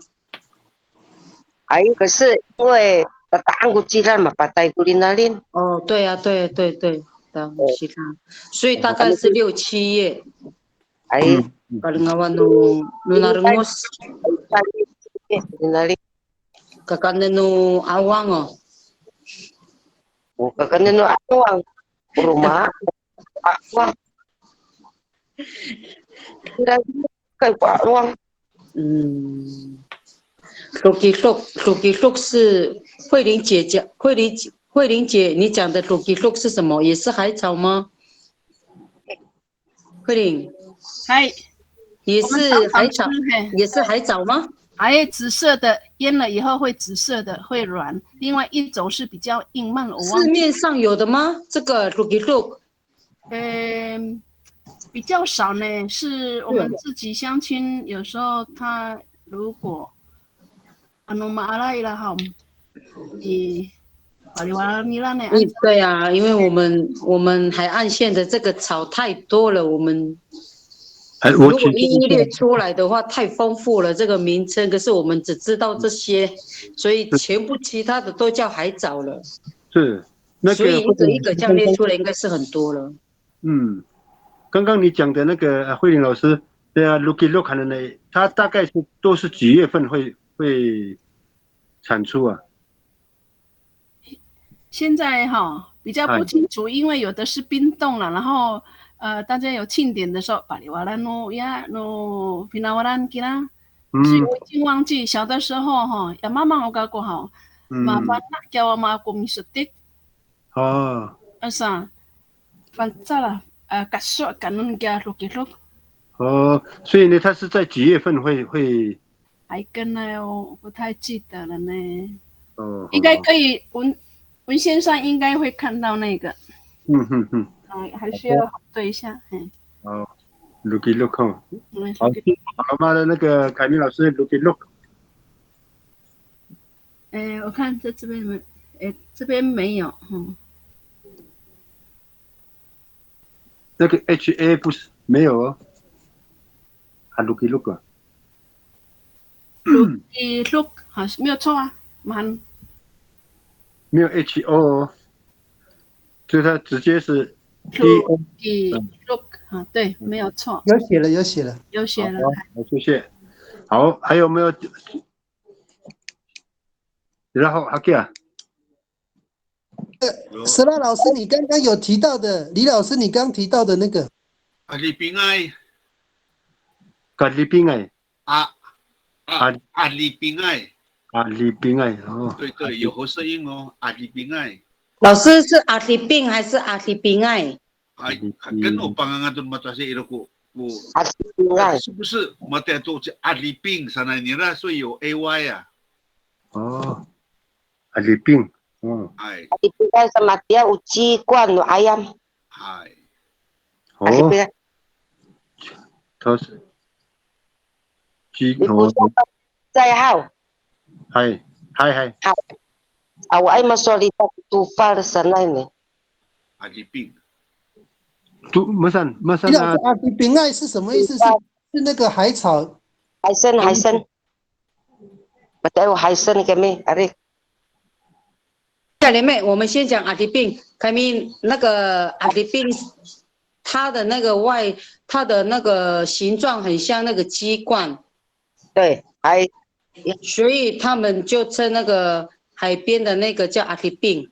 Ay, 可是因为 tata'ang ko cilal, mapatay ko linalin. 哦，对啊，对对对，当时它，所以大概是六七月。 Ay, Kalingawan no no narengos. Linalin. Kakaenen no 'awang 哦。 O kakaenen no 'awang. Roma. 'Awang. Kay ko 'awang. 嗯，lokilok，lokilok 是慧玲姐讲，慧玲慧玲姐，你讲的 lokilok 是什么？也是海藻吗？慧玲，嗨，也是海藻，我们常常吃，嘿。也是海藻吗？还有紫色的，腌了以后会紫色的，会软。另外一种是比较硬，慢了，我忘记。市面上有的吗？这个 lokilok。 嗯，比较少呢，是我们自己乡亲，有时候他如果 ano maalay ira haw, i paliwal nira 呢。 嗯，对啊，因为我们我们海岸线的这个草太多了，我们哎，如果我请一一列出来的话，太丰富了这个名称，可是我们只知道这些，所以全部其他的都叫海藻了。是那个所以一个一个这样列出来，应该是很多了。嗯，刚刚你讲的那个呃慧玲老师，对啊，lokilok 呢，它大概是都是几月份会会产出啊？现在哈比较不清楚，因为有的是冰冻了，然后呃，大家有庆典的时候，paliwalan no ya no finawalan kira，所以我已经忘记小的时候哈，ya mamang o kako 哈，mafana' kiya wama ako misetik， 哦 asa，反正啦，呃，kaeso' kaenen kiya lokilok。 哦，所以呢，它是在几月份会会 还跟呢，我不太记得了呢。哦，应该可以，文文献上应该会看到那个，嗯嗯嗯，嗯，还需要核对一下。嘿，好，lokilok 哈，嗯，好，好了吗？那个凯明老师，lokilok。 哎，我看在这边没，哎，这边没有，嗯。 那个 H A 不是没有哦？啊，lokilok 啊， Lokilok，好，没有错啊，蛮没有 H O 哦，所以它直接是 D O。 Lokilok 啊，对，没有错，有写了，有写了。有写了。好，谢谢。好，还有没有？然后 Hakia， Sera 老师，你刚刚有提到的，李老师，你刚提到的那个 Alipingay. Kalipingay。 A, a, Al- alipingay. Alipingay 哦。对对，有喉塞音哦，alipingay。老师是 aliping 还是 alipingay？ Hay, 'adiping. 跟我 pangangan to no mato'asay ira ko, ko, 'adipingay. 是不是 matiya to ci 'adiping sanay nira, 所以有 ay 啊。哦，'adiping. 嗯。Hay. 'Adipingay sa matiya o 鸡冠 no 'ayam. Hay. 哦。'Adipingay. 它是鸡，哦。在 haw. Hay, hay, hay. Hay. Awaay masowal ita ko tofal sanay ni. 'Adiping. 就，masan，masan 那个 a。'Adipingay 是什么意思？是，是那个海草。海参，海参。Matiya o 海参 kami, ari. 夏莲妹，我们先讲 'adiping，kami 那个 'adiping，它的那个外，它的那个形状很像那个鸡冠。对，还所以他们就称那个海边的那个叫 'adiping，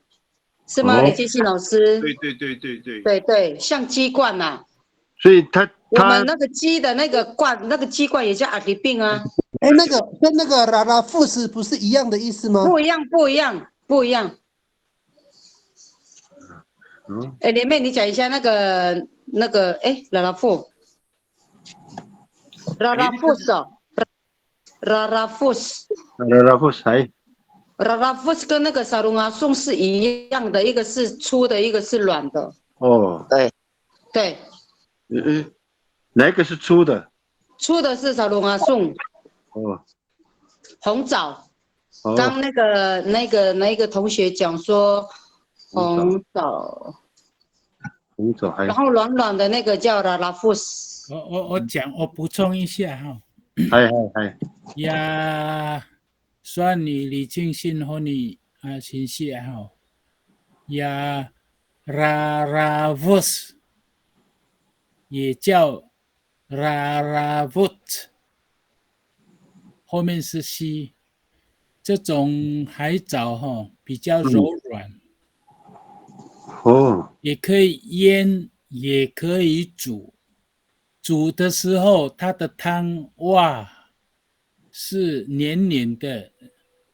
是吗？哦。李建信老师？对，对，对，对，对。对，对，像鸡冠嘛。所以它，它我们那个鸡的那个冠，那个鸡冠也叫 'adiping 啊。哎，那个跟那个 rarafos 不是一样的意思吗？不一样，不一样，不一样。嗯。哎，莲妹，你讲一下那个，那个，哎，rarafo。 Rarafos 哦，rarafos。Rarafos，哎。Rarafos 跟那个 sarongasong 是一样的，一个是粗的，一个是软的。哦。对。对。嗯嗯。哪一个是粗的？粗的是 sarongasong。哦。红藻。哦。刚那个，那个，那个同学讲说，红藻。红藻。 红藻还有。然后软软的那个叫 rarafos。我，我，我讲，我补充一下哈。Hay, hay, hay. Ya, sowal ni 李建信 honi, a, singsi haw. Ya, rarafos 也叫 rarafot，后面是 c，这种海藻哈，比较柔软。嗯。哦。也可以腌，也可以煮。煮的时候，它的汤，哇，是黏黏的。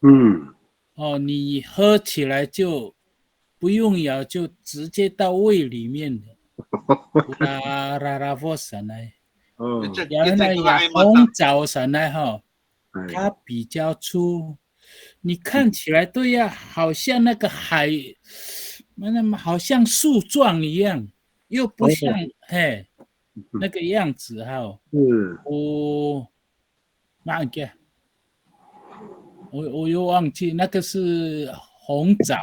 嗯。哦，你喝起来就不用咬，就直接到胃里面了。Rarafos sanay。哦。Rarafos sanay 哈，哎。它比较粗，你看起来都要好像那个海，那么好像树状一样，又不像，哦。嘿，那个样子哈。是。哦。 那个，我，我又忘记，那个是红藻，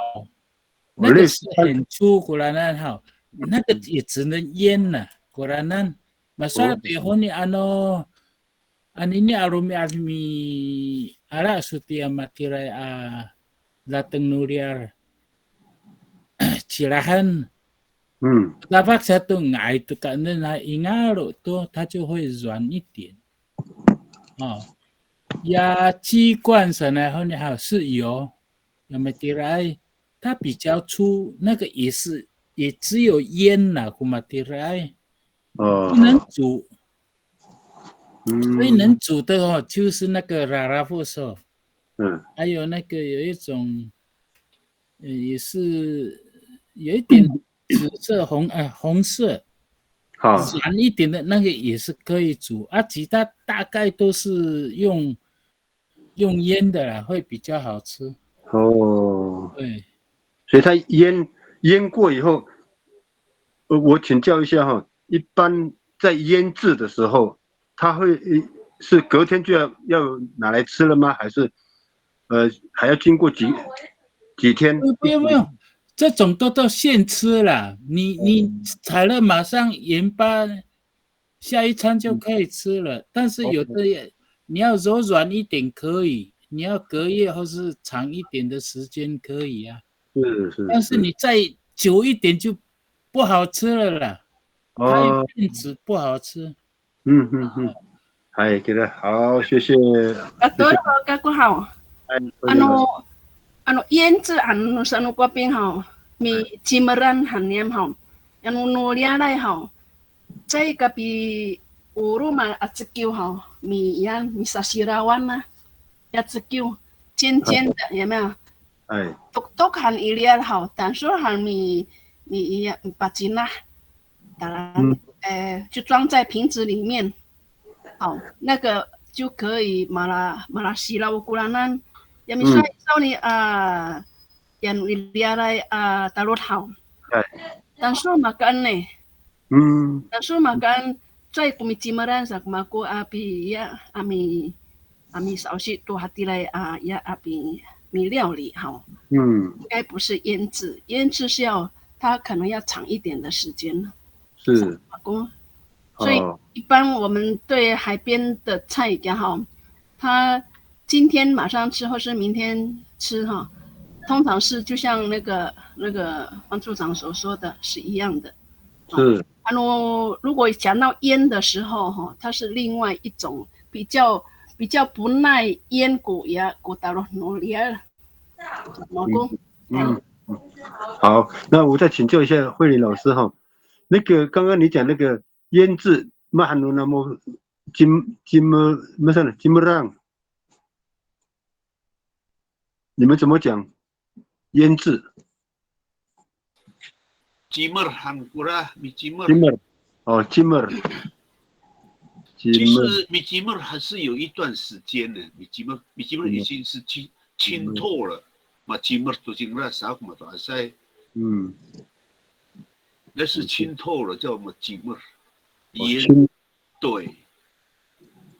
那个是很粗，果然呢，哈，那个也只能腌了，果然呢，masala to i honi ano, anini a romi'ad miala so tiya matiraay a dateng no riyar, cilahen. 嗯。Tafak sato nga'ay to kaenen a ingaro to, 它就会软一点。 哦，ya 鸡冠 sanay honi 哈，是有，ya matiraay，它比较粗，那个也是，也只有腌啦，ko matiraay，哦。不能煮。嗯。所以能煮的哦，就是那个 rarafos 哦。嗯。还有那个有一种，呃，也是有一点紫色、红，呃，红色，好。软一点的那个也是可以煮，啊，其他大概都是用，用腌的啦，会比较好吃。哦。对。所以它腌，腌过以后，呃，我请教一下哈，一般在腌制的时候，它会，呃，是隔天就要，要拿来吃了吗？还是，呃，还要经过几，几天？不用，不用，不用，这种都，都现吃啦。你，你采了马上盐巴，下一餐就可以吃了。但是有的也，你要柔软一点可以，你要隔夜或是长一点的时间可以啊。是，是，但是你再久一点就不好吃了啦。哦。它会变质，不好吃。 嗯，嗯，嗯。Hay, kira. 好，谢谢。Kato, kako haw. Hay, ano, ano, 腌制 han no sano ko Ping haw, mi cimeran han niyam haw. Ano no riyar haw, caay kapioroma a cekiw haw, mi, ya misasirawan a, ya cekiw, 尖尖的，有没有？Hay. Toktok han i riyar haw, tangsol han mi, mi, ya, mipacinah. 当然，嗯，呃，就装在瓶子里面，好，那个就可以 mala malasilaw koranan. Ya miso, 嗯，sawni a, yan i riyaray a talod haw. 哎，但是 makaan 呢，嗯，但是 makaan 在 ko micimeran sa ko mako a pi ya a mi a misa'osi to hatiraay a ya a pi 米料理哈，嗯，应该不是腌制，腌制是要它可能要长一点的时间呢。是，所以一般我们对海边的菜呀哈，它今天马上吃或是明天吃哈，通常是就像那个那个方处长所说的是一样的。是，啊，如果讲到腌的时候哈，它是另外一种比较比较不耐腌 ko ya ko talod no riyar. 嗯，嗯，好，那我再请教一下慧玲老师哈，那个刚刚你讲那个腌制，mahaen no namo cim cim 什么 cimerang，你们怎么讲？腌制。 Cimer han kora, micimer. Cimer. 哦，cimer。其实 micimer 还是有一段时间的，micimer，micimer 已经是浸，浸透了。Macimer to cingra sa ko mato'asay. 嗯。那是浸透了，叫 macimer。哦，浸。对。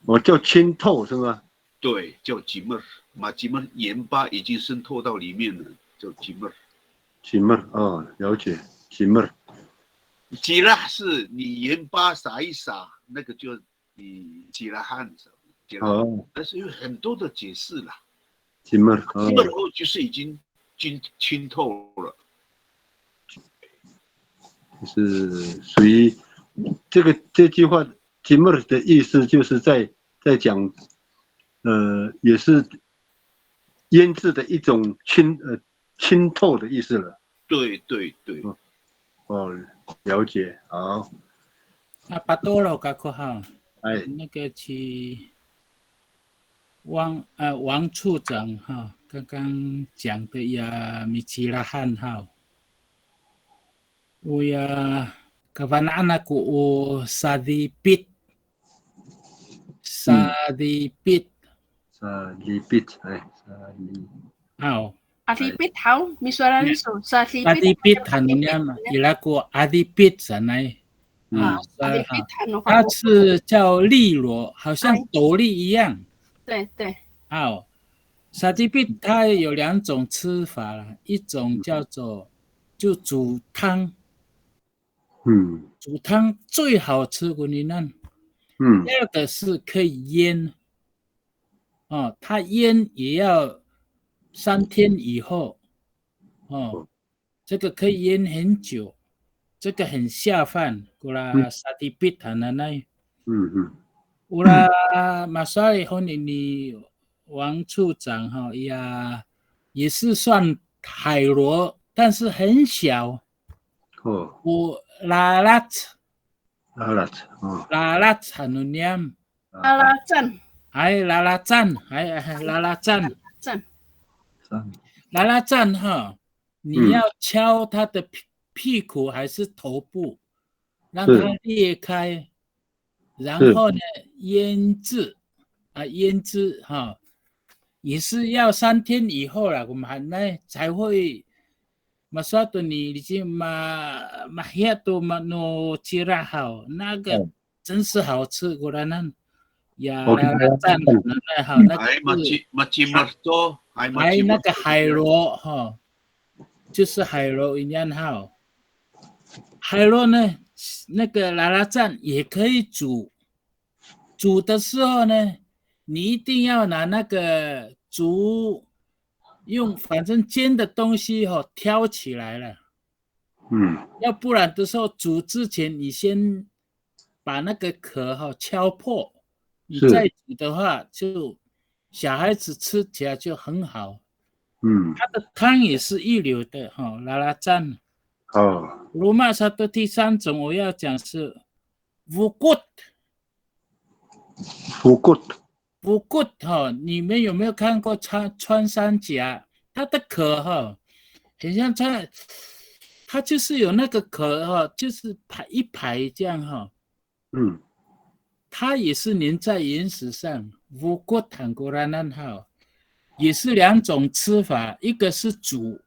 哦，叫浸透是吗？对，叫 cimer。Macimer，盐巴已经渗透到里面了，叫 cimer。 Cimer，哦，了解，cimer。Cilah 是你盐巴撒一撒，那个就你 cilahan，哦，但是有很多的解释啦。Cimer，哦。Cimer 后就是已经浸，浸透了。就是属于这个，这句话，cimer 的意思就是在，在讲，呃，也是腌制的一种浸，呃，浸透的意思了。对，对，对。哦，哦，了解，好。那 patolo kako 哈，哎。那个去王，呃，王处长哈，刚刚讲的 ya micilahan 哈，o ya kafana'an ako o sadipit. Sadipit. Sadipit, ay, sadipit. Haw. Adipit haw, misowalan iso, sadipit. Sadipit han no niyam, ira ko adipit sanay. 啊，所以哈，它是叫笠螺，好像斗笠一样。对，对。好，sadipit 它有两种吃法啦，一种叫做就煮汤，嗯，煮汤最好吃，我跟你讲。嗯，第二个是可以腌，哦，它腌也要三天以后，哦，这个可以腌很久，这个很下饭，kora sadipit hananay。嗯嗯。Kora masowal i honi ni 王处长哈，ya，也是算海螺，但是很小。哦。O lalac。Lalac，哦。Lalac han no niyam. Lalacan. Hay, lalacan. Hay, hay, lalacan. Lalacan. Lalacan 哈，你要敲它的屁，屁股还是头部，让它裂开，然后呢，腌制，啊，腌制哈，也是要三天以后啦，我们还，那才会，masowal to ni, 已经 ma, mahiya to ma, no cira haw，那个 真是好吃，果然呢。Ya，lalacan，那个哈，那个是，还有那个海螺哈，就是海螺一样哈。海螺呢，那个 lalacan 也可以煮，煮的时候呢，你一定要拿那个竹，用反正尖的东西哈挑起来了。 嗯，要不然的时候煮之前，你先把那个壳哈敲破，你再煮的话，就小孩子吃起来就很好。嗯，它的汤也是一流的哈，lalacan。哦，roma sato 第三种我要讲是 fokot。 Fokot。Fokot 哈，你们有没有看过穿，穿山甲？它的壳哈，很像穿，它就是有那个壳哈，就是排一排这样哈。嗯，它也是粘在岩石上，fokod han koranan 哈，也是两种吃法，一个是煮，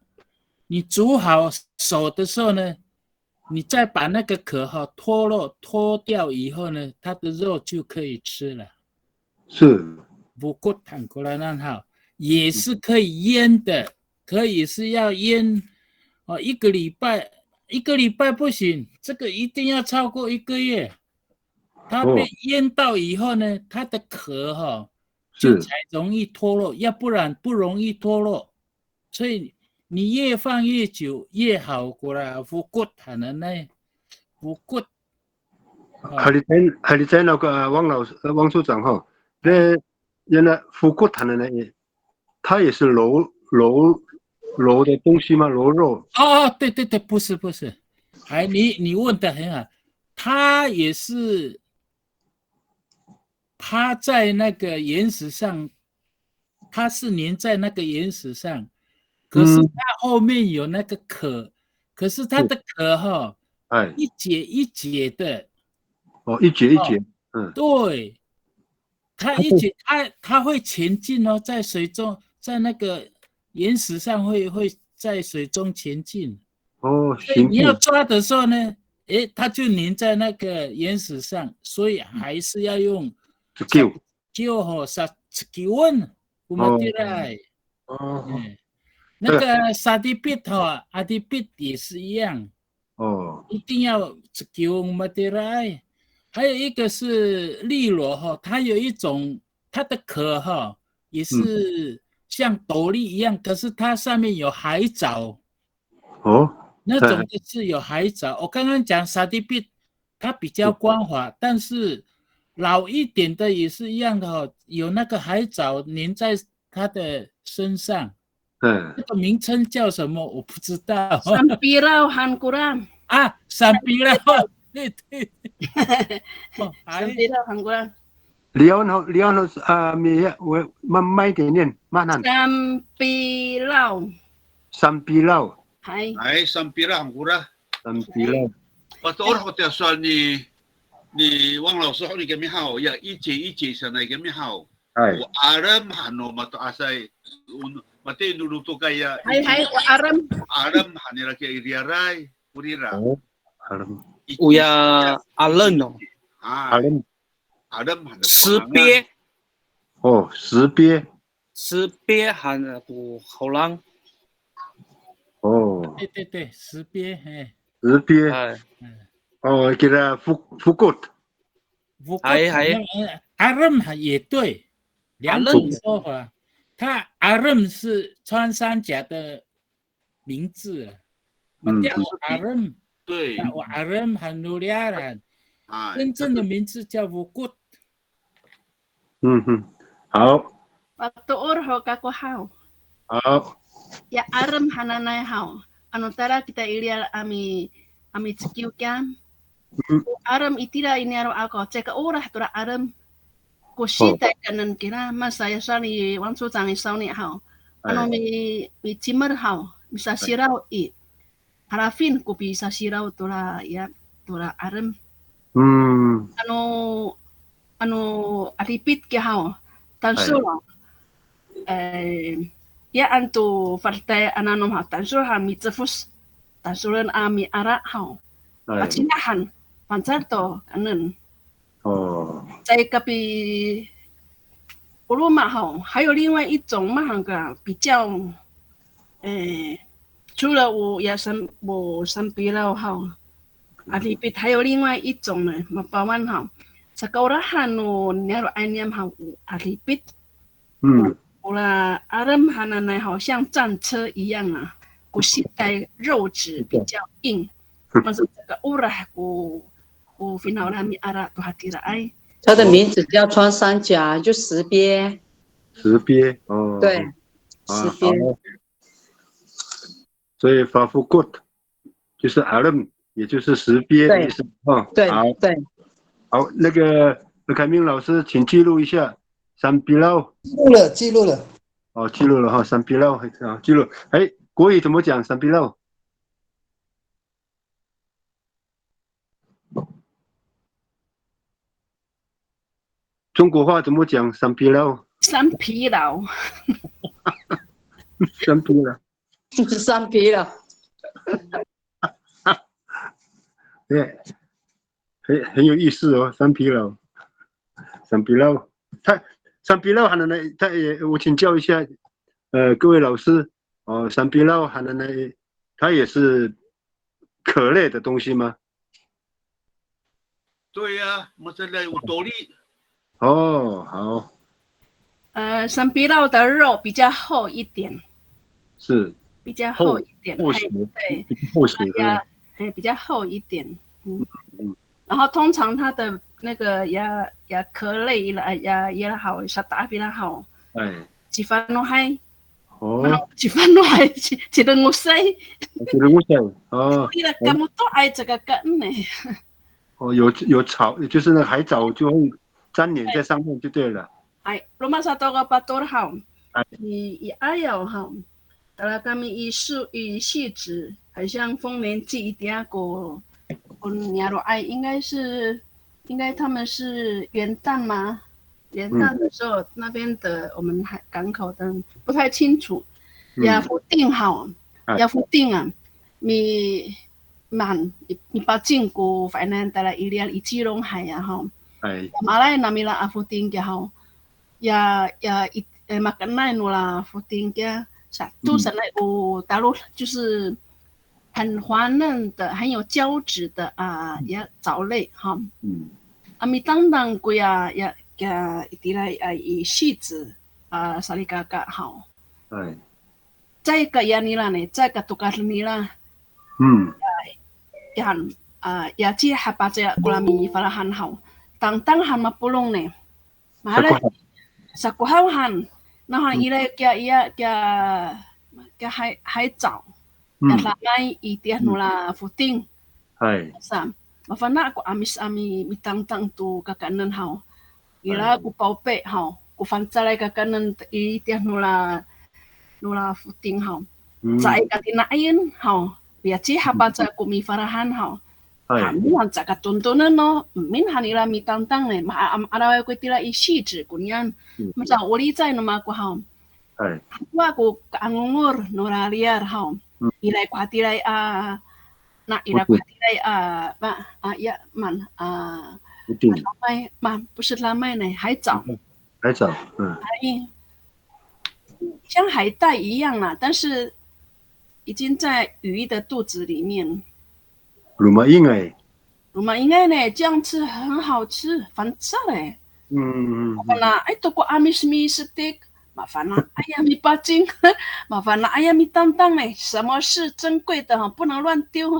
你煮好熟的时候呢，你再把那个壳哈脱落脱掉以后呢，它的肉就可以吃了。是， fokod han koranan 哈，也是可以腌的，可以是要腌哦，一个礼拜，一个礼拜不行，这个一定要超过一个月。它被腌到以后呢，它的壳哈就是才容易脱落，要不然不容易脱落。所以你越放越久越好过啦，fokod han 呢，fokod。还是在还是在那个呃汪老师呃汪处长哈，那原来 fokod han 的那，它也是螺螺螺的东西吗？螺肉？哦，对对对，不是不是，哎，你你问的很好，它也是趴在那个岩石上，它是粘在那个岩石上，可是它后面有那个壳，可是它的壳哈，哎，一节一节的，哦，一节一节，嗯，对，它一节它它会前进哦，在水中，在那个岩石上会会在水中前进。哦，所以你要行进抓的时候呢，诶，它就粘在那个岩石上，所以还是要用，skill， skill 吼，sa skill 问，我们 哦 t i 哦，嗯，那个 sadipit 哈，adipit 也是一样，哦，一定要 skill 我们 t i 还有一个是笠螺哈，它有一种它的壳哈，也是像斗笠一样，可是它上面有海藻。哦，那种就是有海藻。我刚刚讲 sadipit，它比较光滑，但是老一点的也是一样的哈，有那个海藻粘在它的身上。嗯，这个名称叫什么？我不知道。 Sampilaw han kora. 啊，sampilaw，对对。哦，还 Sampilaw han kora. Liyawen ho, liyawen ho, a, mi, we, ma, 慢一点念，慢慢。 Sampilaw. Sampilaw. Hay. Ay, sampilaw han kora. Sampilaw. Patoor ho tiya sowal ni, ni 汪老师 ho ni kami haw, ya 一节一节 sanay kami haw. Hay. O 'arem han no mato'asay, o, mati no lotokay ya. Hay, hay, o 'arem. 'Arem han nira kiya i riyaray, korira. O, 'arem. O ya 'alen no. Hay. 'Arem. 'Arem han. 石鳖，哦，石鳖。 石鳖 han ko Holam. 哦，对对对，石鳖，哎，石鳖。哎，嗯，哦，给它 fo-, fokod。 fokod，还还呃，'arem 也对，两种说法。它 'arem 是穿山甲的名字啊，嗯 matiya o 'arem，对，那 o 'arem han no riyaran，哎，真正的名字叫 fokod。 嗯哼，好， Patoor ho kako haw. 好， Ya 'arem hananay haw. Ano tala kita i riyar a mi, a micekiw kiya. Mm. O 'arem itira i niyaro' ako, caay ka olah tora 'arem. Ko sitay kaenen kira, masaya sowal ni 汪处长 i sawni haw. Ano Ay. mi, micimer haw, misasiraw i. Halafin ko pisasiraw tora, ya, tora 'arem. Hmm. Ano, ano 'adipit kiya haw, tangsol. E, ya, ano to fa'edetay a nanom haw, tangsol han micefos, tangsolen a miala haw. Ay. Pacinahan, fangcal to kaenen. O. Caay kapi, o roma haw, 还有另外一种 mahaen ka 比较, e, 除了 o ya san, o sanpilaw haw, 'adipit, 还有另外一种呢, mapawan haw. Sakaolahan no niyaro'ay niyam haw o 'adipit. 嗯， Ora 'arem hananay haw, 像战车一样啊, ko sitay 肉质比较硬, masa sakaolah ko, ko finawlan a miala to hatiraay. 它的名字叫穿山甲，就石鳖。石鳖，哦，对，啊，石鳖。好。所以 fafokod 就是 'arem，也就是石鳖的意思啊。对好，对，好，那个凯明老师，请记录一下 sanpilaw。 记录了，记录了。 哦，记录了哈，sanpilaw 啊，记录。哎，国语怎么讲 sanpilaw？中国话怎么讲？三疲劳。三疲劳。三疲劳。三疲劳。对，很很有意思哦，三疲劳。三疲劳，他三疲劳 hananay，他也，我请教一下，呃，各位老师，哦，三疲劳 hananay，它也是壳类的东西吗？对呀，我这里有道理。哦，好。呃，三疲劳的肉比较厚一点。是。比较厚一点，厚实，嘿，对。厚实，那呀，嗯。哎，比较厚一点，嗯。嗯。然后通常它的那个 ya, ya 壳类啦，ya, ya 好，沙达比啦好，哎。Cifanohay。哦。Cifanohay, ci, cirengosay。Cirengosay，哦。Ira kamoto'ay caka kaen e. 哦，有，有草，就是那个海藻就会粘连在上面就对了。Hay, roma sato ko Pator haw. Hay. I, i 'ayaw haw. Tala kami i 汐, i 汐止, 好像丰年祭 itiya ko, ko niyaro'ay 应该是, 应该他们是元旦吗？元旦的时候，那边的我们海，港口的不太清楚。嗯。Ya foting haw. Hay. Ya foting a. Mi, man, i, mipacing ko fa'inayan tala i riyar i Cilong hay a haw. Hay. Ma'alaay namila a foting kiya haw. Ya, ya, i, e, makaenay nora foting kiya. Sato sanay o talod, 就是很滑嫩的、很有胶质的 a, ya 藻类 haw. 嗯。A mitangtang koya, ya, kiya itiraay a i 汐止 a salikaka haw. Hay. Caay ka iyanira ne, caay ka tokaden nira. Hmm. Ya, yan, a, ya ci hapacay kora mifalahan haw. Tangtang han mapolong ne. Mahaen. Sakohaw. Sakohaw han. Nawhan ira kiya, iya, kiya, kiya hay, 海藻. Ya damay itiya nora foting. Hay. Sa, mafana' ko 'Amis a mi, mitangtang to kakaenen haw. Ira ko pawpi haw, ko fangcalay kakaenen itiya nora, nora foting haw. Caay ka tina'in haw, ya ci hapacay ko mifalahan haw. Hay. Kami han caka tontonen no, emin han ira mitangtang ne, ma, a, ma'araway ko itira i 汐止 koniyan. Masa o licay no mako haw. Hay. Hakowa ko ka'angongol nora riyar haw. Iray ko hatiraay a, na iray ko hatiraay a, ma, a, ya, man, a, foting. Damay, ma, 不是 damay 呢，海藻。海藻，嗯。Hay. 像海带一样啦，但是已经在鱼的肚子里面。Loma'ingay. Loma'ingay 呢，这样吃很好吃，fangcal e. Mafana'ay to ko 'Amis misetik, mafana'ay a mipacing, mafana'ay a mitangtang e. 什么是珍贵的哈，不能乱丢。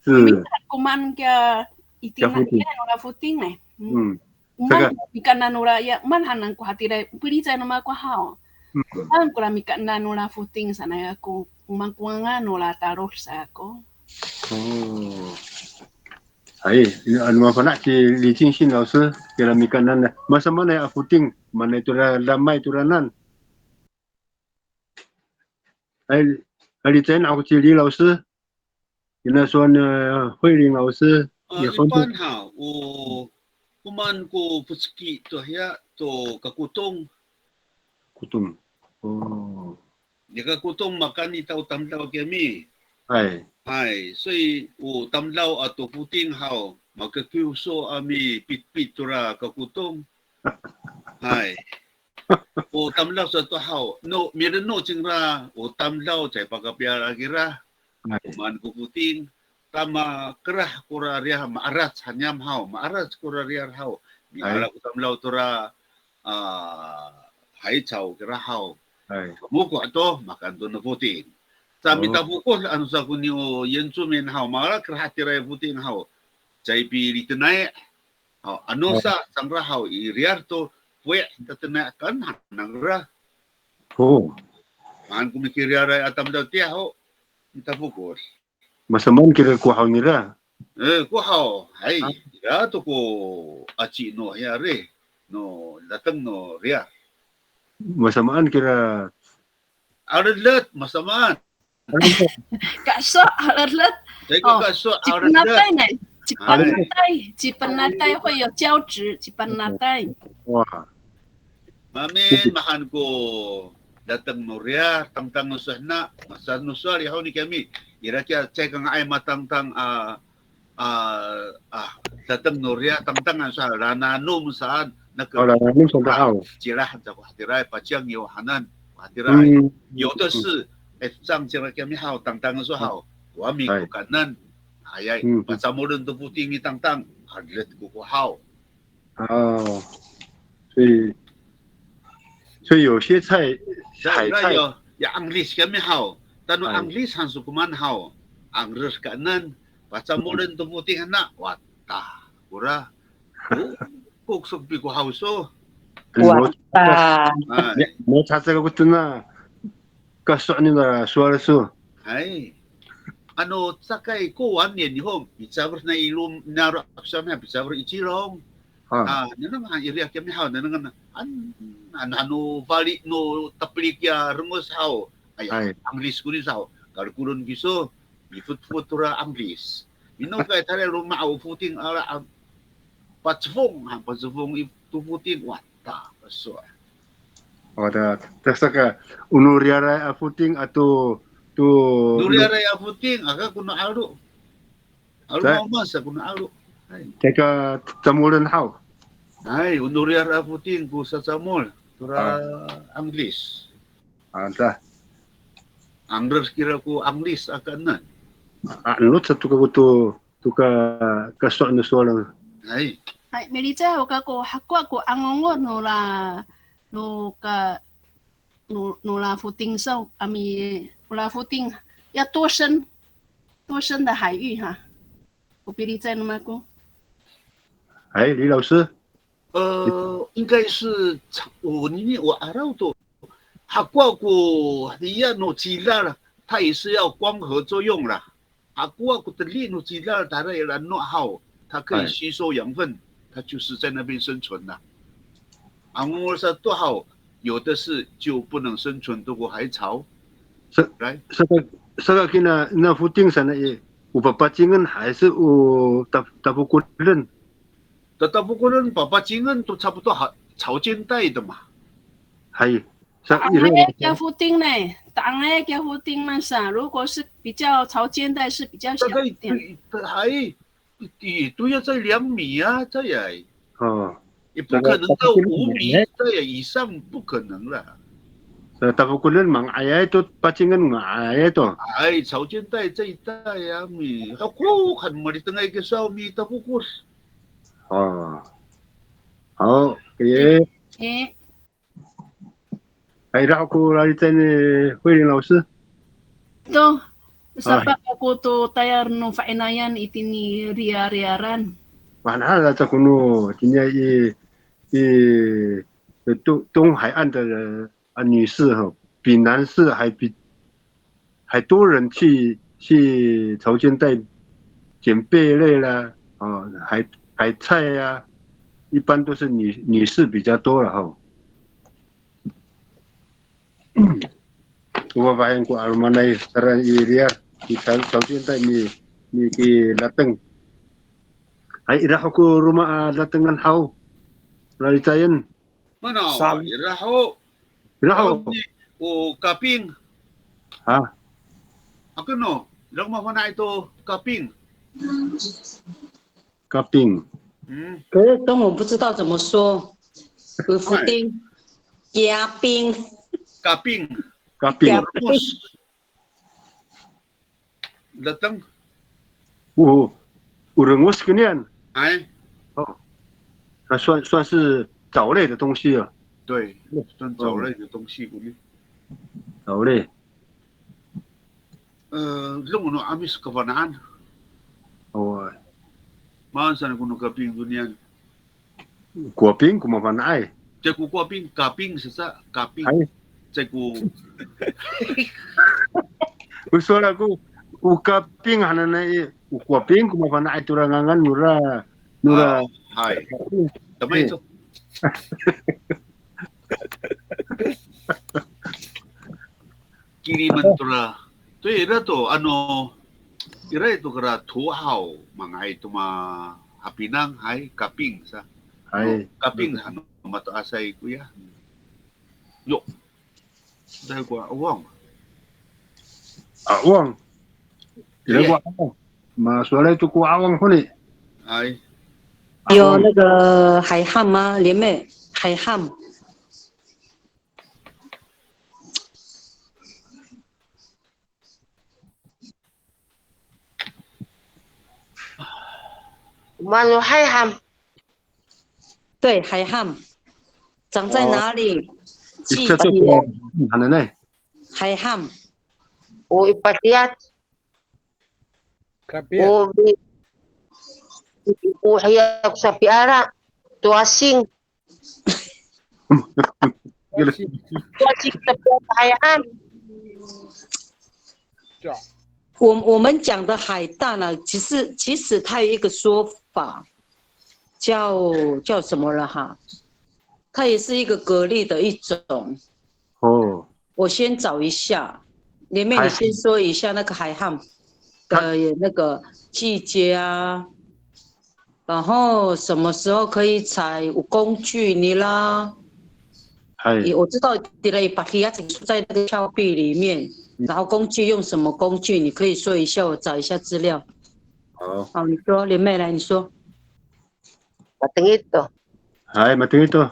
是。Komaen kiya itira nora foting e. Hmm. Komaen ko mikaenan nora ya, komaen han ko hatiraay, pilicay no mako haw. Komaen kora mikaenan nora foting sanay ako, komaen ko ngangan nora talod sa ako. O. Hay, ano mafana' ci 李敬信老师 kira mikaenan, masamaan a foting, maanay tora damay toranan. Hay, hay, licayen ako ci 李老师. Ina sowal ni 慧玲老师. A, ipan ha, o, komaen ko feceki to hiya to kakotong. Kakotong. O. Nika kakotong makani to tamdaw kiyami. Hay. Hay, 所以 o tamdaw ato foting haw, makakiwso a mipitpit tora kakotong. Hay. O tamdaw sato haw, no, mireno cingra, o tamdaw caay pakapiala kira. Hay. Komaen ko foting, ta makerah kora riyar, ma'arac han niyam haw, ma'arac kora riyar haw. Miala ko tamdaw tora, a, 海草 kira haw. Hay. Moko' to, makaen to no foting. Sa mitafokod ano sa ko niya o Yincumin haw, mala kerah tiraay foting haw. Caay pilitenay. Haw, ano sa cangra haw i riyar to, powi' tatenay kaen han nangra. O. Maan ko mikiriyaray a tamdaw tiya ho, mitafokod. Masamaan kira ko haw nira. E, ko haw, hay, ira to ko aci no hiya ri, no dateng no riyar. Masamaan kira. 'Aredet, masamaan. Kaeso', 'aredet. Caay ka kaeso', 'aredet. Cipenatay ne. Cipanatay, cipanatay 会有胶质, cipanatay. Wa. Maemin mahaen ko dateng no riyar, tangtang no sowal na, masa no sowal i haw ni kami. Ira kiya caay kanga'ay matangtang a, a, a, dateng no riyar, tangtang no sowal, lananom saan, naka. O, lananom saan haw. Cila han sa ko hatiraay, paciyang yo hanan, ko hatiraay. 有的是, e, cang cira kami haw, tangtang no sowal haw. Ko wami ko kaenen, ayay, pacamolen to foting i tangtang, adet ko ko haw. 哦，所以所以有些菜，海菜， ya anglis kami haw. Tano anglis han so komaen haw. Angres kaenen, pacamolen to foting hena, wata, kora. O, ko, ko sokpi ko haw so. Wata. Ay. Mo caca ko tona. Kaso' nira sowal so. Hay. Ano, cakay ko wan niyan ho, micafer na ilom, niyaro' ako saan, micafer i Cilong. A, nanengneng han iriya kiyami haw, nanengneng han, ano, ano fali no tapelik ya rengos haw. Ay, anglis koni saw. Kalokolon kiso, mifotfot tora anglis. Minokay tayra i loma' o foting ala, a, pacefong, ha, pacefong i to foting, wa. Ta, so. O, ta, ta saka, o no riyaray a foting ato, to, no riyaray a foting, aka ko no 'alo. 'Alo maomasa ko no 'alo. Hay. Caay ka camolen haw. Hay, o no riyaray a foting ko sacamol. Tora anglis. A, ta. Angres kira ko anglis a kaenen. A, enot sato kako to to ka, kaso' no sowal. Hay. Hay, milicay ho kako hakowa ko 'angongo nola, no ka, no, nola foting saw, a mi, nola foting, 要多深，多深的海域哈。O pilicay no mako. Hay, 李老师。呃，应该是长，我，我 'araw to. Hakowa ko hiya no cidal, 它也是要光合作用啦。Hakowa ko teli no cidal, tayra i la'eno haw, 它可以吸收养分，它就是在那边生存啦。Angol sato haw, 有的是就不能生存，都过海草。来。Saka, saka kina, na foting saan i, o papacingen 还是 o ta, tafokolen? Tatafokolen, papacingen to 差不多 ha, 潮间带的嘛。Hay. Sa, ta'angay kiya foting ne. Ta'angay kiya foting masa. 如果是比较潮间带是比较小一点。大概，还，也都要在两米啊，这样。哦。也不可能到五米，这样以上不可能了。Sa tafokolen manga'ayay to, pacingen manga'ayay to. Ay, 潮间带这一带啊，mi, ako, kan malitengay kiso mitafokol. 哦，好，可以。哎。Hay, ira ho ko lalitay ni 慧玲老师。To, sapa kako to tayal no fa'inayan itini riyariyaran. Mahaen han sa ko no, itini i, i, 东，东海岸的，啊，女士哈，比男士还比 还多人去，去潮间带捡贝类啦，啊，海，海菜啊，一般都是女，女士比较多了哈。O fafahiyan ko 'alomanay, tayra i riyar, i 潮，潮间带 mi, mikilateng. Hay, ira ho ko roma a latengan haw, lalicayen. Mana, ira ho. Ira ho. O kaping. Ha? Ako no, ira ko mafana'ay to kaping. Kaping. Hmm. 可是中文不知道怎么说。有福丁，嘉宾。Kaping. Kaping. Kaping. Datang. O, o rengos konian. Ay. 哦，那算，算是藻类的东西啊。对，算藻类的东西。藻类。E, 'Amis kafana'an. O. Maan saan ko no kaping konian. Kuwaping ko mafana'ay. Caay ko kuwaping, kaping sa, kaping. Hay. Caay ko. O sowal ako, o kaping hananay i, o kuwaping ko mafana'ay tora ngangan nora, nora. A, hay. Tamay to. Kilimen tora. To ira to, ano, Ira to kora tohaw, manga'ay to mahapinang, hay, kaping sa. Hay. Kaping han no mato'asay koya. Yo. Dai ko 'awang. 'Awang. Ira ko 'awang. Masowalay to ko 'awang honi. Hay. 有那个海汉吗？莲妹，海汉。 Mano 海汉？对，海汉长在哪里？哦，寄居。海汉。O i Patiyat. Kapiyat. O i, o hiya ko sapiala, to asing. 我我们讲的海胆呢，其实其实它有一个说法，叫叫什么了哈？它也是一个蛤蜊的一种。哦，我先找一下，莲妹你先说一下那个海汉的那个季节啊，然后什么时候可以采，有工具呢啦。我知道 tira i Patiyat 在那个峭壁里面，然后工具用什么工具？你可以说一下，我找一下资料。好，你说，莲妹来，你说。Matengil to. Hay, matengil to.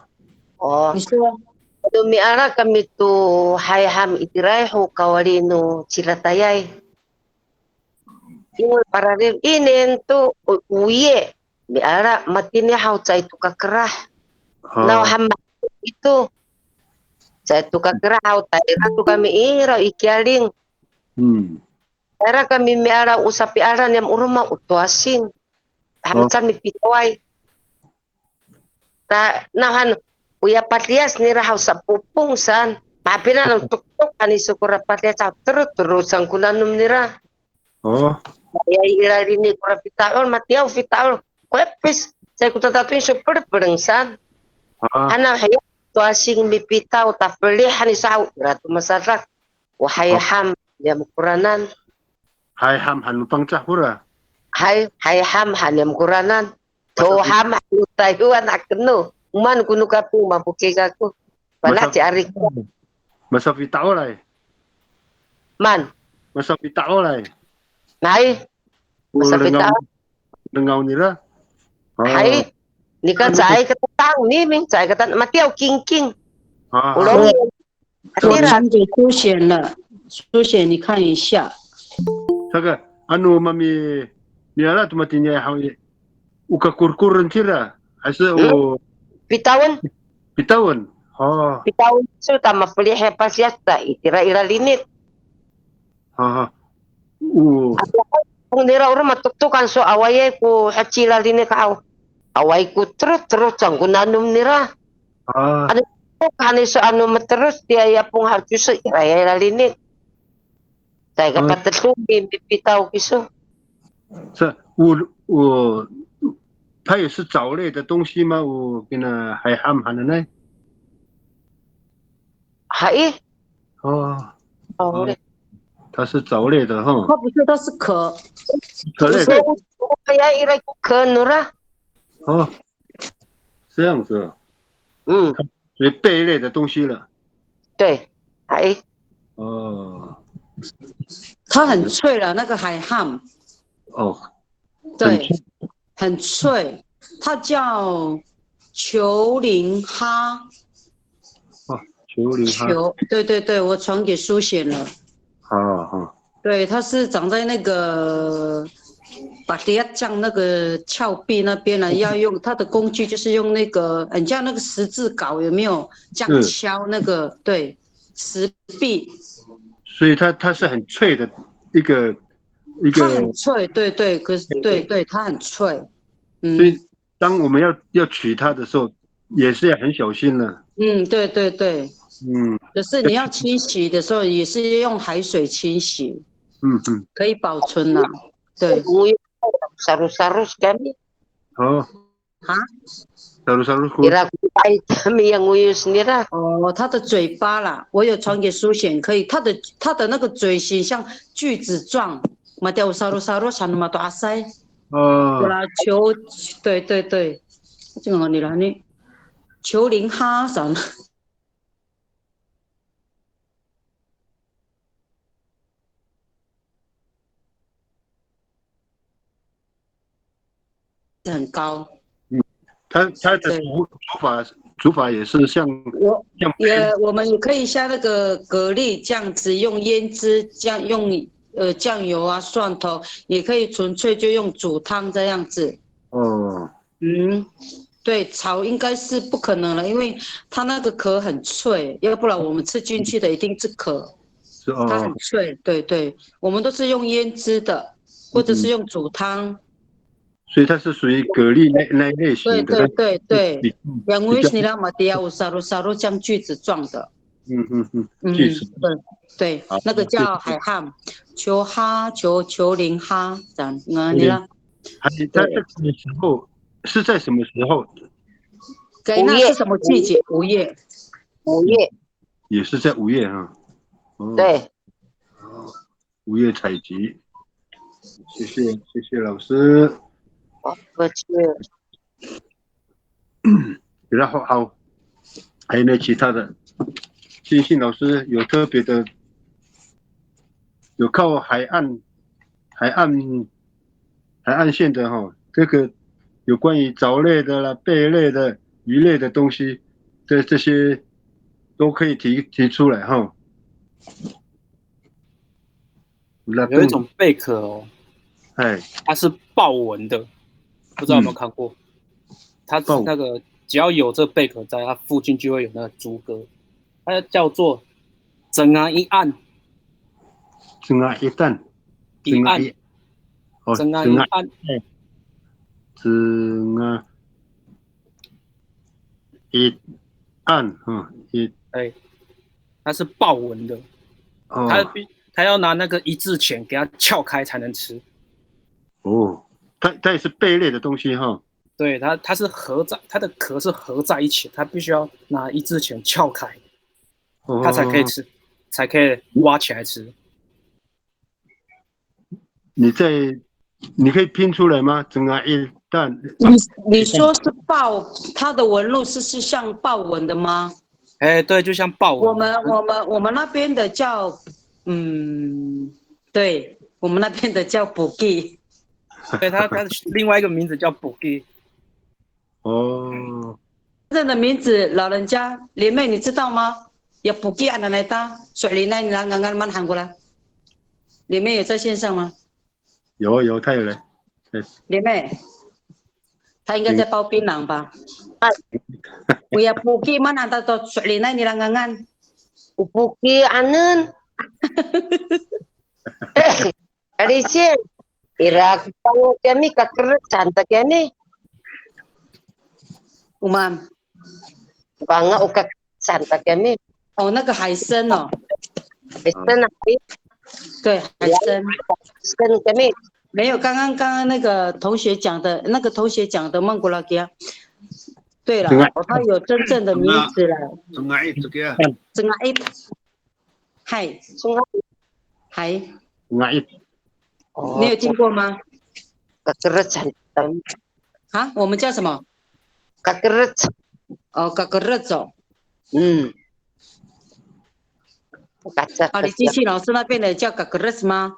O, 你说。 Ano miala kami to hayham itiraay ho kawali no cilatayay. Ino pararid inen to o, oye. Miala matini haw caay to kakerah. Nawhani ito. Caay to kakerah haw tayra to kami ira i Kiyaling. Tayra kami miala o sapiala niyam o roma o to asing. Haw caay mipitaway. Ta, nawhan, oya Patiyat nira haw sapopong saan. Mapina no toktok han iso kora Patiyat haw terotero saan ko nanom nira. O. Aya i lalini kora fita'ol, matiyaw fita'ol. Ko epis, caay ko tatatoy so pelpeleng saan. Hanaw hiya to asing mipitaw ta felih han iso haw ira to masadak. O hayham niyam koranan. Hayham han no Pangcah kora. Hay, hayham han niyam koranan. To ham han no Taywan a keno. O maan ko no kaping mafokil kako. Fana' ci Arik. Masafita'olay. Maan. Masafita'olay. Hay. Masafita'ol. Lengaw nira. Hay. Nika caay katata'ang ni, ning caay katata'ang, matiyaw kingking. O longil. 我传给苏贤了，苏贤你看一下。Saka, ano mami, miala to matini haw i, o kakorkoren cira, 还是 o pitawen? Pitawen. O. Pitawen so ta mafeli' hiya pasiyas ta itira i lalinit. Ha, ha. O. Ako, kong nira ora matoktokan so awaayay ko haci lalinit haw. Awaay ko terotero saan ko nanom nira. Ano, han iso ano materos tiya yapong haw kiso ira i lalinit. Caay ka patedong i mipitaw kiso. 这，我，我，它也是藻类的东西吗？O kina hayham hananay? Hay. 哦，藻类。它是藻类的哈。它不是，它是壳。壳类的。Kaya ira ko 壳 nora. 哦，这样子啊。嗯。属于贝类的东西了。对，hay。哦。它很脆了，那个 hayham。哦。对，很脆。它叫 球蛉哈。哦，球蛉哈。球，对对对，我传给苏贤了。好，好。对，它是长在那个 Patiyat 那个峭壁那边呢，要用它的工具，就是用那个很像那个十字镐，有没有？这样敲那个，对，石壁。所以它，它是很脆的一个，一个。它很脆，对对，可是，对对，它很脆。嗯。所以当我们要，要取它的时候，也是要很小心了。嗯，对对对。嗯。可是你要清洗的时候，也是用海水清洗。嗯嗯。可以保存啦。对。Sarosaro kami. 哦。啊？Sarosaro ko. Ira ko 'ay kami yang ngoyos nira. 哦，它的嘴巴啦，我有传给苏贤，可以。它的，它的那个嘴型像锯子状。matiya o sarosaro saan no mato'asay. 哦， Ora 球，对对对，这个你来呢，球零哈啥呢？ 很高。它它的煮煮法煮法也是像我像也我们也可以像那个蛤蜊这样子，用腌制，这样用呃酱油啊、蒜头，也可以纯粹就用煮汤这样子。哦，嗯，对，炒应该是不可能了，因为它那个壳很脆，要不然我们吃进去的一定是壳，是哦，它很脆。对对，我们都是用腌制的，或者是用煮汤。所以它是属于蛤蜊那那一类型的。对对对对，比较因为你知道吗？底下有 sarosaro 这样锯子状的。嗯嗯嗯，嗯，锯齿。对对好，那个叫海汉，球哈球球零哈这样，那你呢？还是它在什么时候？是在什么时候？对，那是什么季节？五月。五月。也是在五月哈。哦，对，五月采集。谢谢谢谢老师。不是。然后好，还有没有其他的？信信老师有特别的，有靠海岸海岸海岸线的哈，这个有关于藻类的啦、贝类的、鱼类的东西，这这些都可以提提出来哈。有一种贝壳哦，哎，它是豹纹的，不知道有没有看过？它是那个只要有这贝壳在，它附近就会有那个猪哥，它叫做 cenga'ian。 cenga'ian。 i'an。 哦 cenga'ian。 cenga'ian，嗯，一，哎，它是豹纹的，哦，它必它要拿那个一字钳给它撬开才能吃。哦，它它也是贝类的东西哈。对，它它是合在它的壳是合在一起，它必须要拿一字钳撬开，哦它才可以吃，才可以挖起来吃。你在，你可以拼出来吗？cenga'ian。你你说是豹，它的纹路是是像豹纹的吗？哎，对，就像豹纹。我们我们我们那边的叫，嗯，对，我们那边的叫 poki。 对，它它另外一个名字叫 poki。 哦，真正的名字，老人家，林妹，你知道吗？Ya poki hananay ta, so'elinay nira ngangan maan han kora. 林妹有在线上吗？有有，他有来。林妹，她应该在包槟榔吧？O ya poki maan han ta to so'elinay nira ngangan. O poki anen. Alisin, ira ko panga kiyami, kakerec han ta kiyami. O maan? Panga o kakerec han ta kiyami. 哦，那个海参哦，海参啊，对，海参。海参 kiyami. 没有，刚刚刚刚那个同学讲的，那个同学讲的 maan kora kiya。对了对啊，哦，它有真正的名字了。 Cenga'i, cenga'i, cenga'i. 这个哎，嗨，嗨， cenga'i。 O, 你有听过吗？ kakerec han ta. 啊，我们叫什么？ Kakerec. 哦，kakerec哦。 Hmm. Kakerec. 好，你继续，老师那边的叫 kakerec 吗？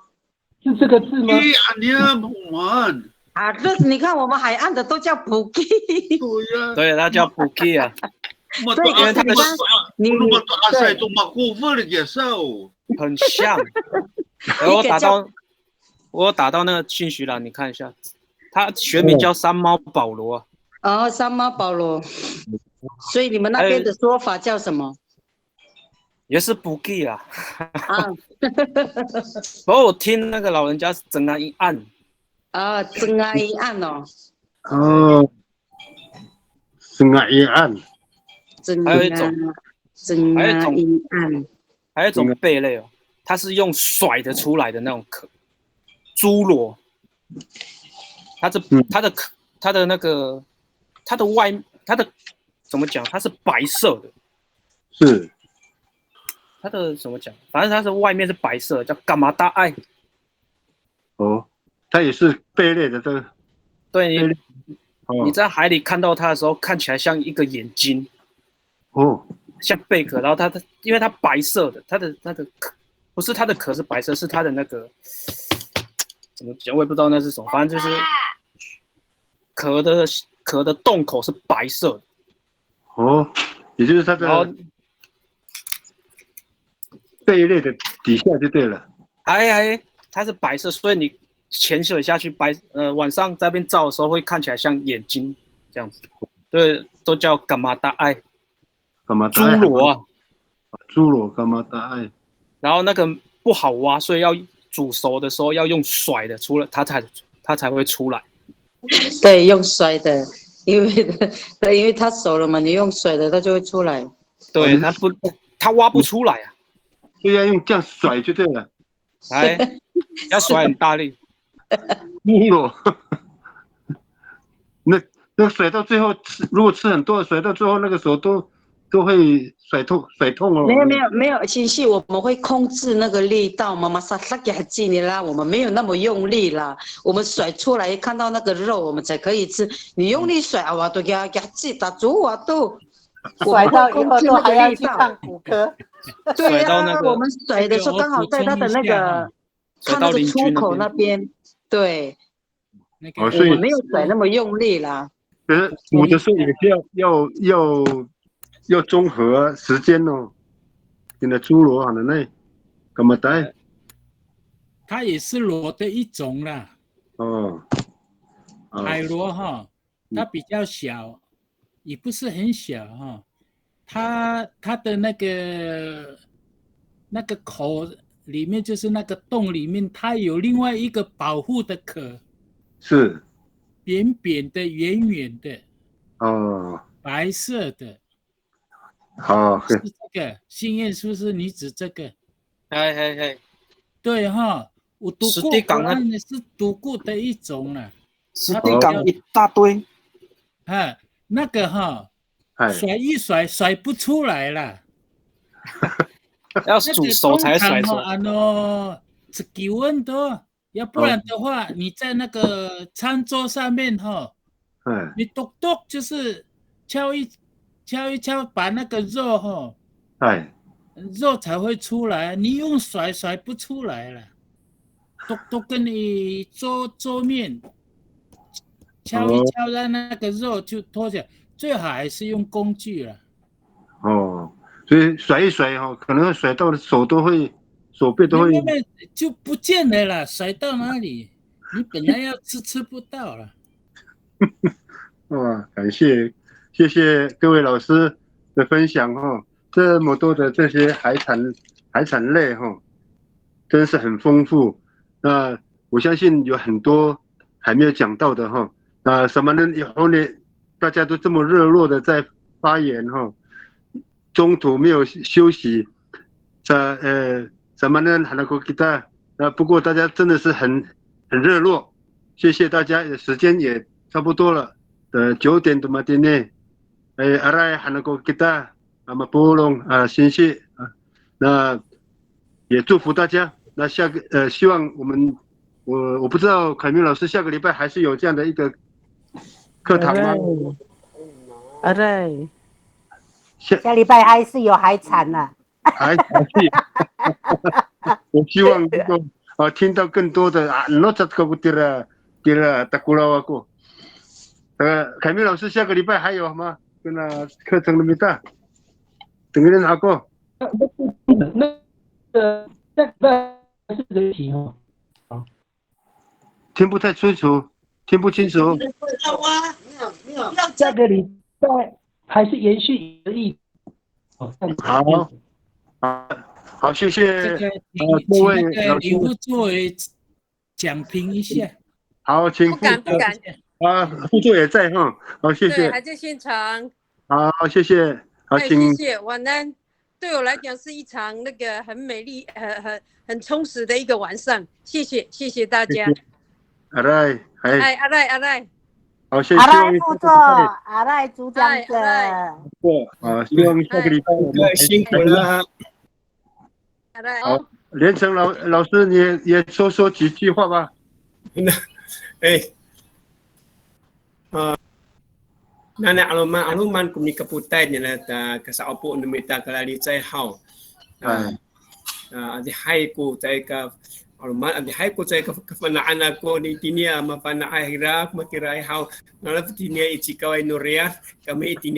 是这个字吗？ Ih, aniya, o maan. 啊，这你看我们海岸的都叫 poki。 Oya. 对，它叫 poki 啊。 Mato'asay, 所以你看，你 mato'asay, mato'asay to makofel kiya saw. 很像。哎，我打到，我有打到那个讯息栏，你看一下，它学名叫山猫宝螺。 哦，山猫宝螺。所以你们那边的说法叫什么？ 也是 poki 啊。 啊， 不过我听那个老人家是 cenga'ian。 啊，cenga'ian哦， 哦，cenga'ian。 cenga'ian，还有一种，还有一种，还有一种贝类哦，它是用甩得出来的那种壳，猪螺。它是嗯它的壳，它的那个，它的外，它的怎么讲？它是白色的。是。 它的怎么讲？反正它是外面是白色的，叫 kamata'ay。哦，它也是贝类的，这个对，贝类你你在海里看到它的时候，看起来像一个眼睛，哦，像贝壳，然后它的，因为它白色的，它的那个壳不是它的壳是白色，是它的那个怎么讲，我也不知道那是什么，反正就是壳的壳的洞口是白色的，哦，也就是它然后的贝类的底下就对了。哎哎，它是白色，所以你潜水下去白呃晚上在那边照的时候会看起来像眼睛这样子，对，都叫 kamataay，干嘛？猪螺啊，猪螺干嘛？答案然后那个不好挖，所以要煮熟的时候要用甩的，出来它才它才会出来。对，用甩的，因为对，因为它熟了嘛，你用甩的，它就会出来。对，它不它挖不出来啊，所以要用这样甩就对了。哎，要甩很大力。猪螺，那那甩到最后吃，如果吃很多，甩到最后那个手都都会甩痛甩痛哦。没有没有没有，先生，我们会控制那个力道嘛，masadak ya 啦，我们没有那么用力啦，我们甩出来看到那个肉，我们才可以吃。你用力甩啊，哇，都给它给它自己打住啊，都甩到以后都还要去看骨科。对甩到那个啊，我们甩的时候刚好在它的那个甩到它那个出口那边，对，那个哦，所以我们没有甩那么用力啦。可是煮的时候也是要要要要综合时间哦。你的猪螺好了呢，干嘛？答案它也是螺的一种啦，哦，哦海螺哈，它比较小，也不是很小哈，它它的那个那个口里面，就是那个洞里面，它有另外一个保护的壳，是扁扁的、圆圆的、哦，白色的，好，是这个。信燕，是不是你指这个？嘿嘿嘿，对哈，我读过，实地港那我看的是读过的一种了。实地港一大堆，哎，那个哈，哎，甩一甩，甩不出来啦。要煮熟才甩出来。那个通常哦，啊，喏，这个温度，要不然的话，你在那个餐桌上面哈，哎你咚咚就是敲一敲一敲，把那个肉哈，哎，肉才会出来，你用甩甩不出来了。咚咚跟你桌桌面敲一敲，让那个肉就脱下来，最好还是用工具了。哦，所以甩一甩哈，可能甩到手都会，手背都会没有没有，就不见了啦，甩到哪里？你本来要吃吃不到了。哇，感谢谢谢各位老师的分享哈，这么多的这些海产海产类哈，真是很丰富。那我相信有很多还没有讲到的哈。那 samaanen i honi 大家都这么热络的在发言哈，中途没有休息，在呃 samaanen han ako kita，那不过大家真的是很很热络，谢谢大家，时间也差不多了，呃九点多嘛，对不对？哎，aray han ako kita，那么 polong 啊，谢谢啊，那也祝福大家。那下个呃，希望我们我我不知道凯明老师下个礼拜还是有这样的一个课堂吗？ Aray. 下下礼拜还是有海产呢。还还是有，我希望能够啊听到更多的啊，no chat ko tira tira takolaw ako。呃，凯明老师下个礼拜还有吗？跟那课程里面的，等个人好过。那个下礼拜是这一题哦。听不太清楚，听不清楚。下个礼拜还是延续而已。哦，这样子好，好，好，谢谢这个呃各位请那个老师李副座为讲评一下。好，请不敢不敢，啊，副座也在哈，好，谢对，谢，还在现场。好，谢谢，好，哎，请谢谢，晚安。对我来讲是一场那个很美丽、很很很充实的一个晚上。谢谢，谢谢大家。谢谢。Aray，哎，哎，aray aray，好，谢谢，希望阿赖副座，阿赖组长哎，aray 者。啊，希望下个礼拜我们辛苦了。 aray。好，连城老老师，你也也说说几句话吧。Na, eh, a, nani 'aloman, 'aloman ko mikapotay nira ta kasa'opo no mita kalalicay haw. A, a, adihay ko caay ka, 'aloman, adihay ko caay ka, kafana'an ako itini a mafana'ay ira ko matiraay haw. Nala itini i cikaway no riyar, kami itini